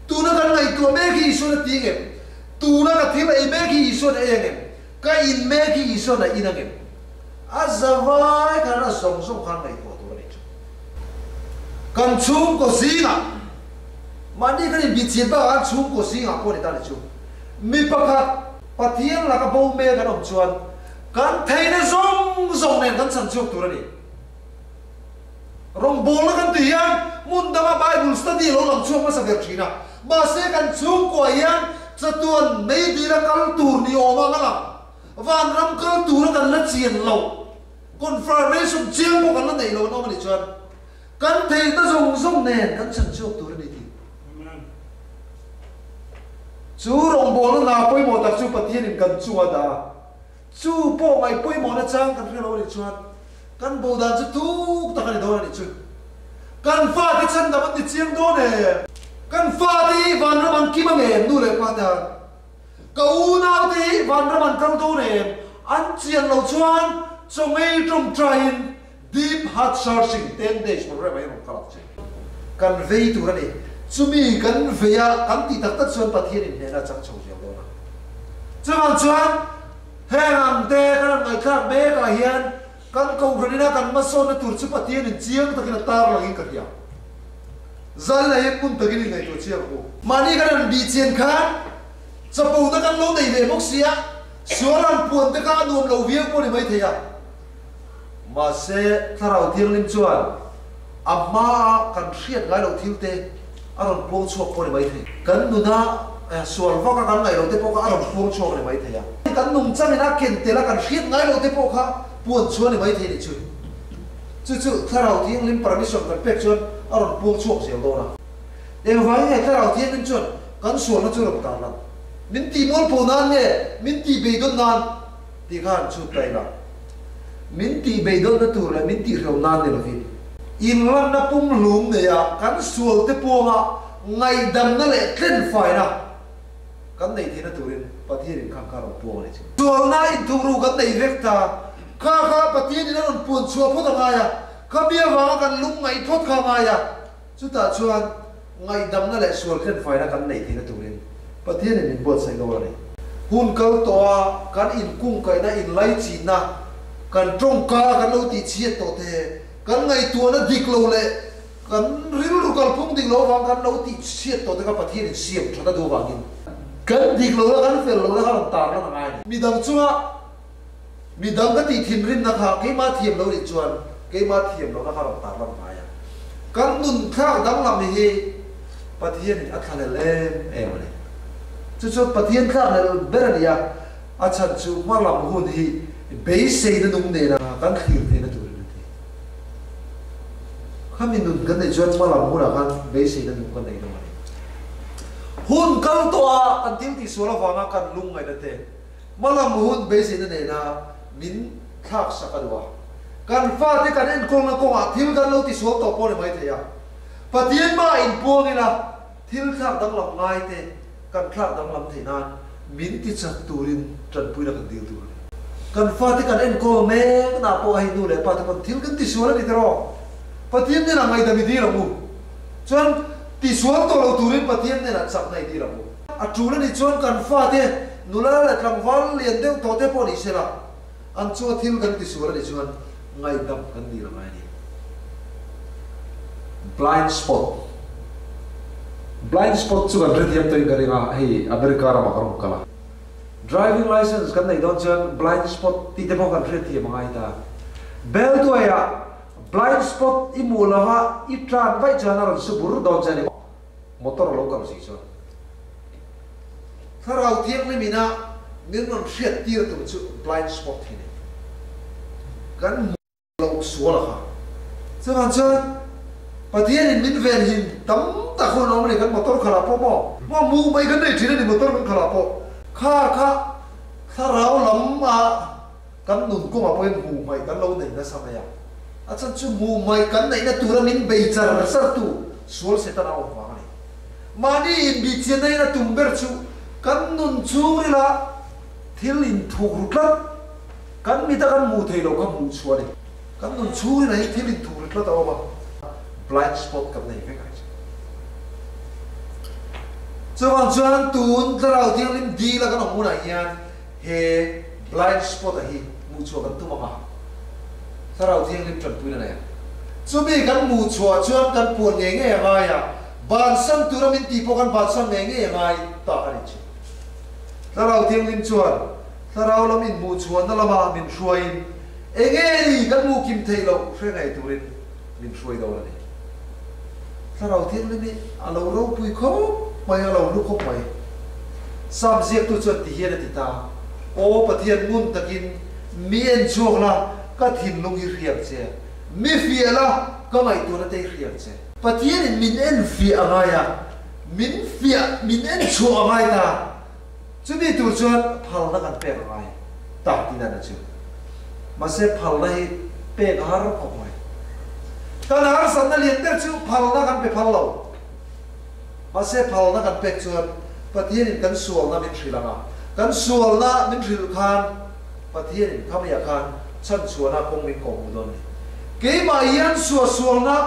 Tuna kan ngaihtuah mek hi Isua'n a ti ang em? Tuna ka thil ei mek hi Isua'n a ei ang em? Ka in mek hi Isua'n a in ang em? A zavai khan a zawng zawng khan ngaihtuah tur a ni chu. Kan chhungkaw zingah, mahni kan inbihchhiat bakah kan chhungkaw zingah pawh a ni ta ni chu. Mi pakhat Pathian laka bo mek an awm chuan kan theihna zawng zawng nen kan chhan chhuak tur a ni. Rawngbawlna kan tih hian hmun danga Bible study a lo lang chhuak hmasa ber thin a, mahse kan chhungkuah hian chatuan meidila kal tur ni awm ang a lang. Vanram kal tura kan la chian loh, confirmation chiang pawh kan la neih loh an awm a nih chuan kan theihna zawng zawng nen kan chhan chhuak tur a ni tih. Chu rawngbawlna hna pawimawh tak chu Pathianin kan chunga dah a, chu pawh ngaih pawimawhna chang kan hre lo a nih chuan kan bo dan chu tuk tak a ni dawn a nih chu. Kan fate chhandam an ni chiang dawn em? Kan fate hi vanram an kim ang em nu leh pa tan? Ka unaute hi vanram an kal dawn em? An chian loh chuan chawngei tawngtaiin Deep Heart Searching 10 Days program ah hian rawn kal ang che. Kan vei tur a ni. Chumi kan vei a, kan tih tak tak chuan Pathian in hnehna a chang chho zel dawn a. Chuvang chuan heng ang te kan han ngaihthlak mek ah hian kan kohhran ina kan hmasawnna tur chu Pathian in chiang takin a tar langin ka hria. Zalna hian ngun takin in ngaihtuah chiang ang u. Mahni kan han bih chian khan chapona kan lo nei ve bawk si a, sual han puan te kha a nuam lo viau pawh ni maithei a. Mahse, Thlarau Thianghlim chuan a hmaa kan hriat ngai loh thil te a rawn puang chhuak pawh a ni maithei. Kan nuna sual vaka kan ngaih loh te pawh kha a rawn puang chhuak a ni maithei a. Kan nungchangin a ken tel a kan hriat ngai loh te pawh kha puan chhuah a ni maithei nih chu. Chu chu Thlarau Thianghlim permission kan pek chuan a rawn puang chhuak zel dawn a. Engvangin nge Thlarau Thianghlim chuan kan sualna chu rawn tarlan? Min tihmual pawh nan nge min tihbeidawn nan? Ti khan chhut ta ila, min tih beidawnna tur leh min tihhreuh nan ni lovin, inlanna pumhlum neia kan sualte puanga ngaihdamna leh tlenfaina kan neih theihna turin Pathianin kha kha rawn puang a ni chu. Sualna inthukru kan nei vek ta, kha kha Pathianin a rawn puan chhuah phawt a ngai a, khami avanga kan lungngaih phawt kha a ngai a, chutah chuan Ngaihdamna leh sual tlenfaina kan neih theihna turin Pathianin min buatsaih dawn a ni. Hun kal tawha kan inkungkaihna, inlaichinna, kan tawngka kan lo tihchhiat tawh te, kan ngaihtuahna dik lo leh kan rilru kalphung dik lo avang kan lo tihchhiat tawh te kha Pathianin siam that a duh avangin kan dik lohna, kan fel lohna kha rawn tarlan a ngai a ni. Midang chunga Midang ka tih thinrimna kha keimah thiam lo nih chuan keimah thiam lohna kha rawn tarlan ngai a. Kan nun thlak danglam hi Pathianin a thlahlel em em a ni. Chu chuan Pathian thlakhlel ber a ni a, a chhan chu hma lam hun hi beiseina nung nena kan thlir theihna turin a ti. Khami nun kan neih chuan hma lam hunah khan beiseina nung kan nei lo a ni. Hun kal tawh a kan thil tihsual avanga kan lungngaihna te, Hmalam hun beiseina nena min thlak sak a duh a. Kan fate kan enkawlna kawngah thil kan lo tisual tawh pawh a ni maithei a. Pathian mah inpuang ila thil thlak danglam ngai te kan thlak danglam theih nan min tichak turin tanpuina kan dil tur a ni. Kan fate kan enkawl mek na pawh hei nu leh pa te pawn thil kan tisual a ni tiraw? Pathian hnenah ngaihdam i dil ang u. Chuan tisual tawh lo turin Pathian hnenah chakna i dil ang u. A tul a nih chuan kan fate nula leh tlangval lian deuh tawh te pawh ni sela, an chunga thil kan tisual a nih chuan ngaihdam kan dil a ngai a ni. Blind spot Blind spot chu kan hrethiam tawhin ka ring a, hei America ramah ka rawn kal a. Driving license kan neih dawn chuan blind spot tih te pawh kan hriatthiam a ngai ta. Beltuaiah blind spot i hmuh lova i tan vaih chuan a rawn su bur dawn che a ni. Motor a lo kal si chuan Thlarau Thianghlim ina min rawn hriat tir tur chu blind spot hi a ni. Kan hmuh loh sual a kha. Chuvang chuan Pathianin min ven hin tam tak hun a awm a ni kan motor khalah pawh maw? Maw hmuh mai kan nei thin a ni motor kan khalah pawh. Kha kha Thlarau lam a kan nun kawngah pawhin hmuh hmaih kan lo nei nasa mai a, a chhan chu hmuh hmaih kan neihna tura min bei char char tu sual Setana awm vang a ni. Mahni inbihchianna in a tum ber chu kan nun chhungrila thil inthuk ru tlat, kan mita kan hmuh theih loh kha hmuh chhuah a ni. Kan nun chhungrila hi thil inthuk ru tlat a awm a, blind spot kan nei vek a ni chu. Chuvang chuan tun Thlarau Thianghlim dil a kan awm hunah hian He blind spot a hi hmuh chhuah kan tum ang a, Thlarau Thianghlim tanpuina nei ang. Chumi kan hmuh chhuah chuan kan puan ngei ngei a ngai a, bansan tura min tih pawh kan bansan ngei ngei a ngai tak a ni chu. Thlarau Thianghlim chuan Thlarau lam inhmuh chhuahna lama min hruaiin eng nge ni kan hmuh kim theih loh hre ngei turin min hruai dawn a ni. Thlarau Thianghlim hi a lo ropui khawp mai, a lo hlu khawp mai. Sam ziaktu chuan ti hian a ti ta, Aw Pathian ngun takin mi en chhuak la, ka thinlung hi hriak che, mi fiah la, ka ngaihtuahna te hi hriak che. Pathianin min en fiah a ngai a, min fiah, min en chhuah a ngai ta. Chumi tur chuan phalna kan pek a ngai ta tih dan a chu. Mahse phalna hi pek a har khawp mai. Kan harsatna lian ber chu phalna kan pe phal lo. Mahse phalna kan pek chuan Pathianin kan sualna min hrilh ang a, kan sualna min hrilh khan Pathianin khamiah khan chhanchhuahna kawng min kawhhmuh dawn a ni. Keimah hian suahsualna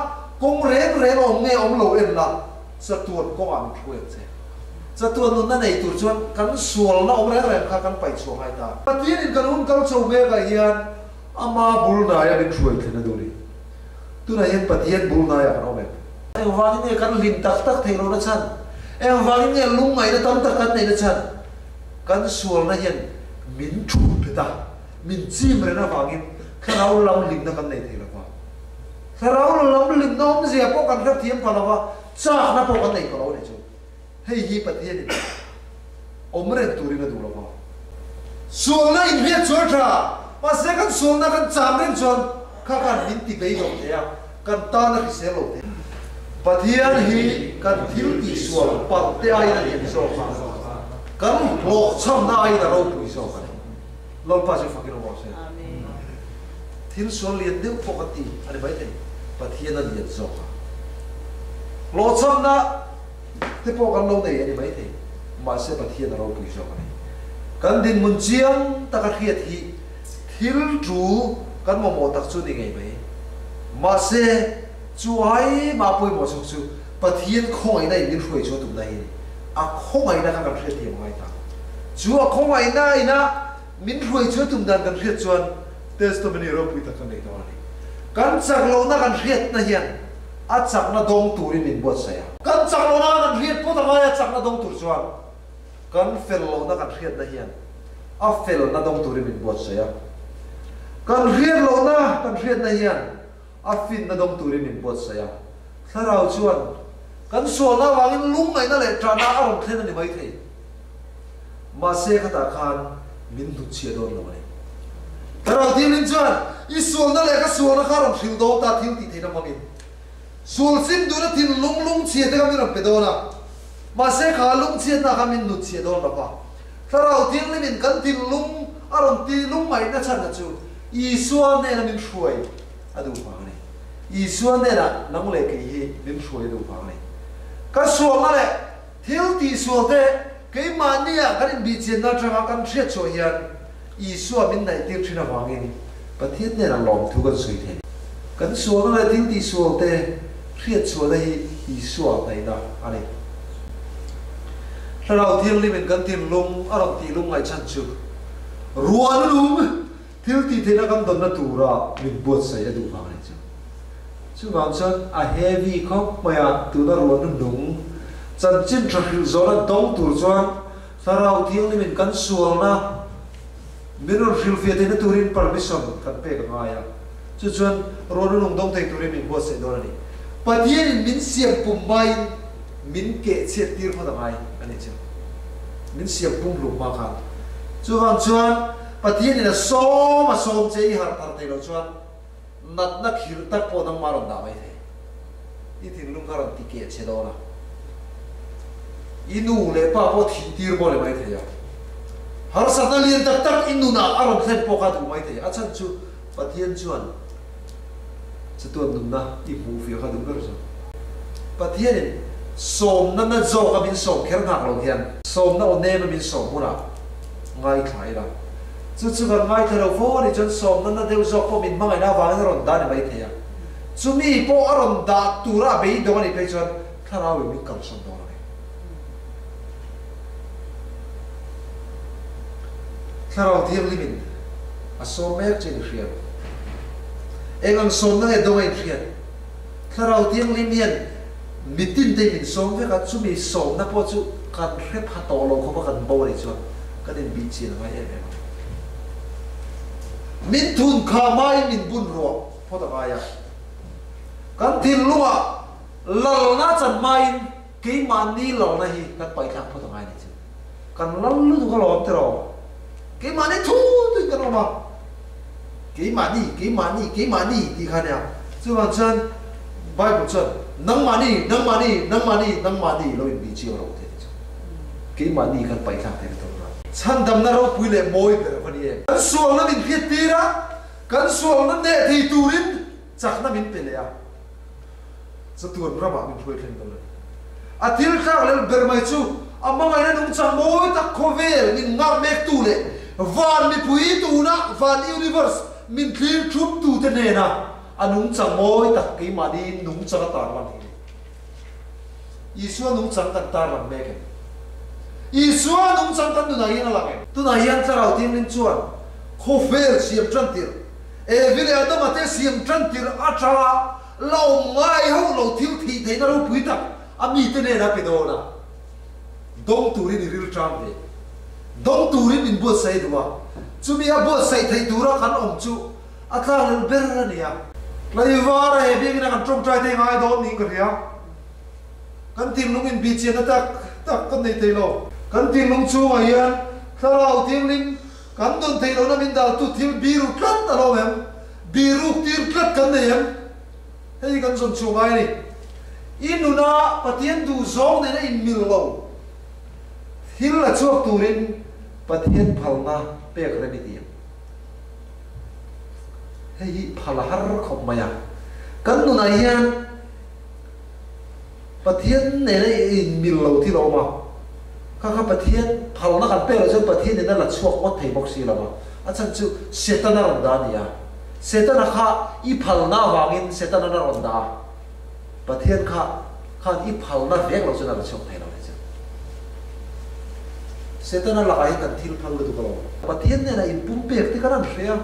kawng reng reng awm nge awm lo en la. Chatuan kawngah min hruai ang che. Chatuan nunna nei tur chuan kan sualna awm reng reng kha kan paih chhuah ngai ta. Pathianin kan hun kal chho mekah hian ama bul hnaia min hruai thlen a duh ni. Tunah hian Pathian bul hnaiah kan awm em? Engvangin nge kan hlim tak tak theih lohna chhan? Engvangin nge lungngaihna tam tak kan neihna chhan? Kan sualna hian min thut bet a, min chim reng avangin thlarau lam hlimna kan nei thei lo va. Thlarau lam hlimna awmzia pawh kan hrethiam pha lo va, châkna pawh kan nei pha lo a nih chu. Hei hi Pathianin awm reng turin a duh lo va. Sualna inhriat chuan tha, mahse kan sualna kan cham reng chuan kha khan min ti beidawng thei a, kan tan a hrisel lo thei. Pathian hi kan thil tihsual palh te aiin a lian zawk a, kan hlawhchhamna aiin a ropui zawk a ni. Lalpa chu fakin awm rawh se. Thil sual lian deuh pawh kan ti a ni maithei, Pathian a lian zawk a. Hlawhchhamna te pawh kan lo nei a ni maithei, mahse Pathian a ropui zawk a ni. Kan dinhmun chiang taka hriat hi thil tul kan mamawh tak chu ni ngei mai. Mahse, chu ai mah pawimawh chhawk chu Pathian khawngaihna in min hruai chu a tumna hi a ni. A khawngaihna kha kan hriatthiam a ngai ta. Chu a khawngaihna ina min hruai chu a tum dan kan hriat chuan testimony ropui tak kan nei dawn a ni. Kan chak lohna kan hriatna hian a chakna dawng turin min buatsaih a. Kan chak lohna kan hriat pawt a ngai a chakna dawng tur chuan kan fel lohna kan hriatna hian a felna dawng turin min buatsaih a. Kan hriat lohna kan hriatna hian a finna dawng turin min buatsaih a. Thlarau chuan kan sualna avangin lungngaihna leh ṭahna a rawn thlen a ni maithei. Mahse khatah khan min hnutchhiah dawn lo a ni. Thlarau Thianghlim chuan i sualna leh ka sualna kha a rawn hrilh dawn ta thil tih theihna hmangin. Sual sim duhna thinlung lungchhia te kha min rawn pe dawn a. Mahse kha lungchhiatna kha min hnutchhiah dawn lo va. Thlarau Thianghlimin kan thinlung a rawn ti lungngaihna chhanna chu Isua hnena min hruai a duh vang a ni. Isua hnenah nang leh kei hi min hruai a duh vang a ni. Ka sualna leh thil tihsualte keimahnia kan inbihchianna atanga kan hriat chhuah hian Isua min naihtir thin avangin Pathian hnenah lawmthu kan sawi thei. Kan sualna leh thil tihsualte hriat chhuahna hi Isua hnaihna a ni. Thlarau Thianghlimin kan thinlung a rawn tih lung ngaihchhan chu ruahna lung thil tih theihna kan dawnna tura min buatsaih a duh vang a nih chu. Chuvang chuan a heavy khawp mai a, tuna ruahna nung chanchin tha hrilh zawhna dawng tur chuan Thlarau Thianghlimin kan sualna min rawn hrilhfiah theihna turin permission kan pek a ngai a, chu chuan ruahna nung dawng thei turin min buatsaih dawn a ni. Pathianin min siam pum hmain min keh chhiat tir phawt a ngai a nih chu. Min siam pum hlum hma khan. Chuvang chuan Pathianin a sawm a sawm che i harh thar thei loh chuan natna khirh tak pawh nangmah rawn dah mai thei. I thinlung kha rawn ti keh che dawn a. I nu leh pa pawh thih tir maw le mai thei a. Harsatna lian tak tak i nunah a rawn thlen pawh kha duh mai thei. A chhan chu Pathian chuan chatuan nunna i hmuh fiah kha duh ber zawk. Pathianin sawmna na zawka min sawm kher nghak lo hian sawmna aw nema min sawm hunah ngaithla ila. Chu chu kan ngaithla lo fo a nih chuan sawmna na deuh zawk pawh min hmangaihna avangin a rawn dah a ni maithei a. Chumi pawh a rawn dah tura a beidawng a nih phei chuan thlarauin min kalsan dawn a ni. Thlarau Thianghlimin a sawm mek che in hria. Eng ang sawmna nge dawng a inhriat? Thlarau Thianghlim hian mitin te min sawm vek a, chumi sawmna pawh chu kan hre pha tawh lo khawp a kan bo a nih chuan kan inbih chian a ngai em em a. Min thun kha hmain min bun ruah phawt a ngai a. Kan thinlungah lalna chan hmain Keimahni lalna hi kan paihthlak phawt a ngai ni chu. Kan lal lutuk alawm tiraw? Keimahni thu tuin kan awm a. Keimahni, keimahni, keimahni tih kha nia. Chuvang chuan Bible chuan nangmahni, nangmahni, nangmahni, nangmahni lo inbih chiang rawh tih a ni chu. Keimahni kan paihthlak theih na tur kha. Chhandamna ropui leh mawi ber a va ni em? Kan sualna min hriat tir a, kan sualna hneh thei turin chakna min pe leh a. Chatuan ramah min hruai thleng dawn a ni. A thil thlak lel ber mai chu a hmangaihna nungchang mawi tak khawvel min nghak mektu leh van mipui tuna van universe min thlir thuptute hnena a nungchang mawi tak keimahni nungchang a tarlan hi a ni. Isua nungchang kan tarlang mek em? Isua nungchang kan nunah hian a lang em? Tunah hian Thlarau Thianghlim chuan khawvel siam tan tirh, Evi leh Adama te siam tan tirh atanga la awm ngai hauh lo thil thih theihna ropui tak a mite nen a pe dawn a. Dawng turin i rilṭam ve. Dawng turin min buatsaih duh a, chumi a buatsaih theih tura kan awm chu a tlak lel ber a ni a. Tlaivara he biakina kan ṭawngṭai te ngai dawn niin ka hria. Kan thinlung inbihchianna tak tak kan nei thei lo. Kan thinlung chhungah hian Thlarau Thianghlim kan dawn theih lohna min daltu thil biru tlat a lo em? Biruk tir tlat kan nei em? Hei hi kan zawn chhuah ngai a ni. I nuna Pathian duhzawng nena inmil lo thil la chhuak turin Pathian phalna pek rem i ti em? Hei hi phal a har khawp mai a. Kan nunah hian Pathian nena inmil lo thil a awm a, kha kha Pathian phalna kan pek loh chuan Pathian in a la chhuak ngawt thei bawk si lo va, a chhan chu Setana rawn dah a ni a, Setana kha i phalna avangin Setana a rawn dah a, Pathian kha khan i phalna vek loh chuan a la chhuak thei lo a ni chu. Setana lakah hian kan thil phal lutuk alawm. Pathian nena inpumpek te kan han hre a,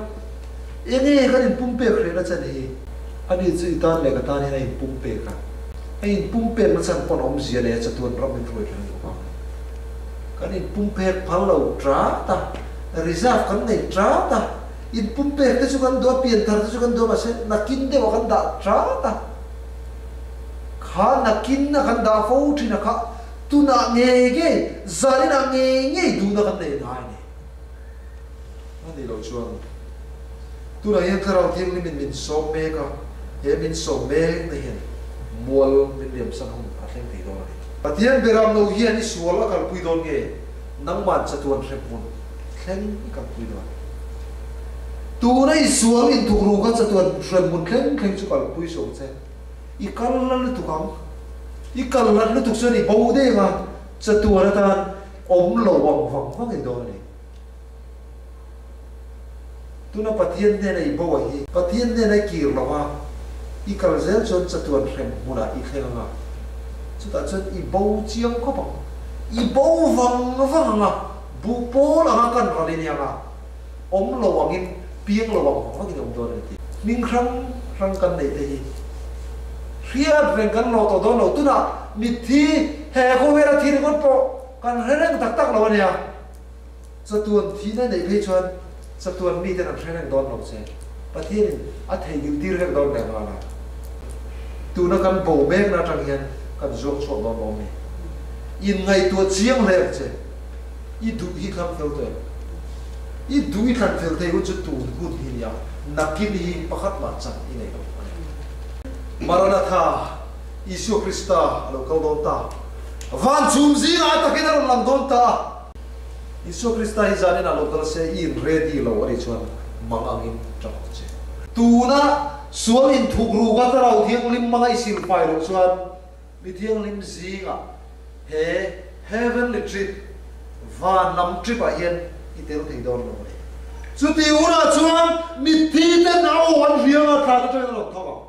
enge kan inpumpek hrehna chan hi? Ani chu i tan leh ka tan hian a inpumpek a, a inpumpekna chan pawn awmzia leh a chatuan ram min hruai thleng bawk ang. Kan inpumpek phal lo ṭat a, reserve kan nei ṭat a, inpumpek te chu kan duh a, pianthar te chu kan duh a, mahse nakin deuhah kan dah ṭat a, kha nakin a kan dah fo ṭhin a kha tunah ngei ngei, zaninah ngei ngei duhna kan nei ngai a ni. A nih loh chuan tunah hian Thlarau Thianghlimin min sawm mek a, he min sawm mekna hian mual min liamsan hun a thleng thei dawn a ni. Pathian beram no hian i sual a kalpui dawn nge nangman chatuan hremhmun thleng i kalpui dawn? Tuna i sual inthukru kha chatuan hremhmun thleng thleng chu kalpui suh ang che. I kal la lutuk ang. I kal lat lutuk chuan i bo deng a, chatuan atan awm lo ang vang vang i dawn a ni. Tuna Pathian hnena i bo a hi. Pathian hnena i kir lo a, i kal zel chuan chatuan hrem hmunah i thleng ang a, chutah chuan i bo chiang khawp ang. I bo vang vang ang a, buh pawl anga kan ral i ni ang a, awm lo angin piang lo ang vang vangin i awm dawn a ni tih. Hming hrang hrang kan neih te hi hriat reng kan hlawh tawh dawn lo. Tunah mitthi he khawvela thi ringawt pawh kan hre reng tak tak lo a nia. Chatuan thihna neih phei chuan chatuan miten an hre reng dawn lo che. Pathianin a theihnghilh tir vek dawn leh nghal a. Tuna kan bo mekna atang hian kan zuak chhuak dawn lo mi. Inngaihtuah chiang hle ang che. I duh hi thlang fel tawh em? I duh i thlan fel thei hun chu tun hun hi nia, nakin hi pakhat mah chan i nei lo a ni. Maranatha, Isua Krista a lo kal dawn ta. Van chhum zingah a takin a rawn lang dawn ta a. Isua Krista hi zanin ah lo kal se i in ready lo a nih chuan mang angin tang ang che. Tuna sual inthuk ruk a Thlarau Thianghlim hmanga i silfai loh chuan mi thianghlim zingah he heavenly trip, van lam trip ah hian i tel thei dawn lo a ni. Chuti hunah chuan mitthi ten a aw an hriang a thla te tangin a rawn thawk ang.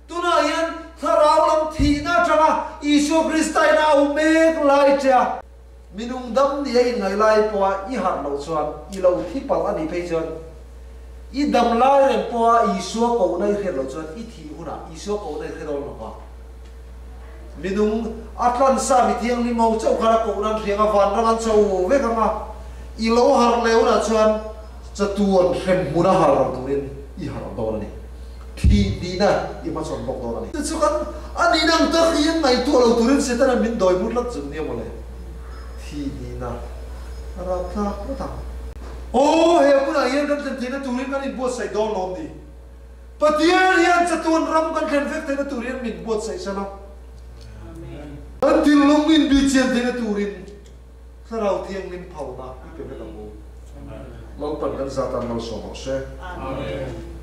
Tunah hian Thlarau lam thihna atanga Isua Krista in a au mek lai che a, minung dam nia inngaih lai pawha i harh loh chuan i lo thi palh a nih phei chuan i dam lai reng pawha Isua kohna i hriat loh chuan i thih hunah Isua kohna i hre dawn lo va. Minung a tlansa mi thianghlim ho chauh khan a kohna an hriang a, vanram an cho vek ang a, i lo harh leh hunah chuan chatuan hremhmun a harh lo turin i harh dawn a ni. Thih nihna i hmachhawn bawk dawn a ni. Chu chu kan a nihna ang tak hian ngaihtuah lo turin Setana min dawi mut lat zuk nia mawle. Thih nihna a rapthlak ngawt ang. Aw, he hmunah hian kan thlen theihna turin kan inbuatsaih dawn lawm ni? Pathian hian chatuan ram kan thlen vek theihna tur hian min buatsaih san a. Kan thinlung inbihchian theihna turin Thlarau Thianghlim phalna i pe vek ang u. Lalpan kan zatan malsawm rawh se. Amen.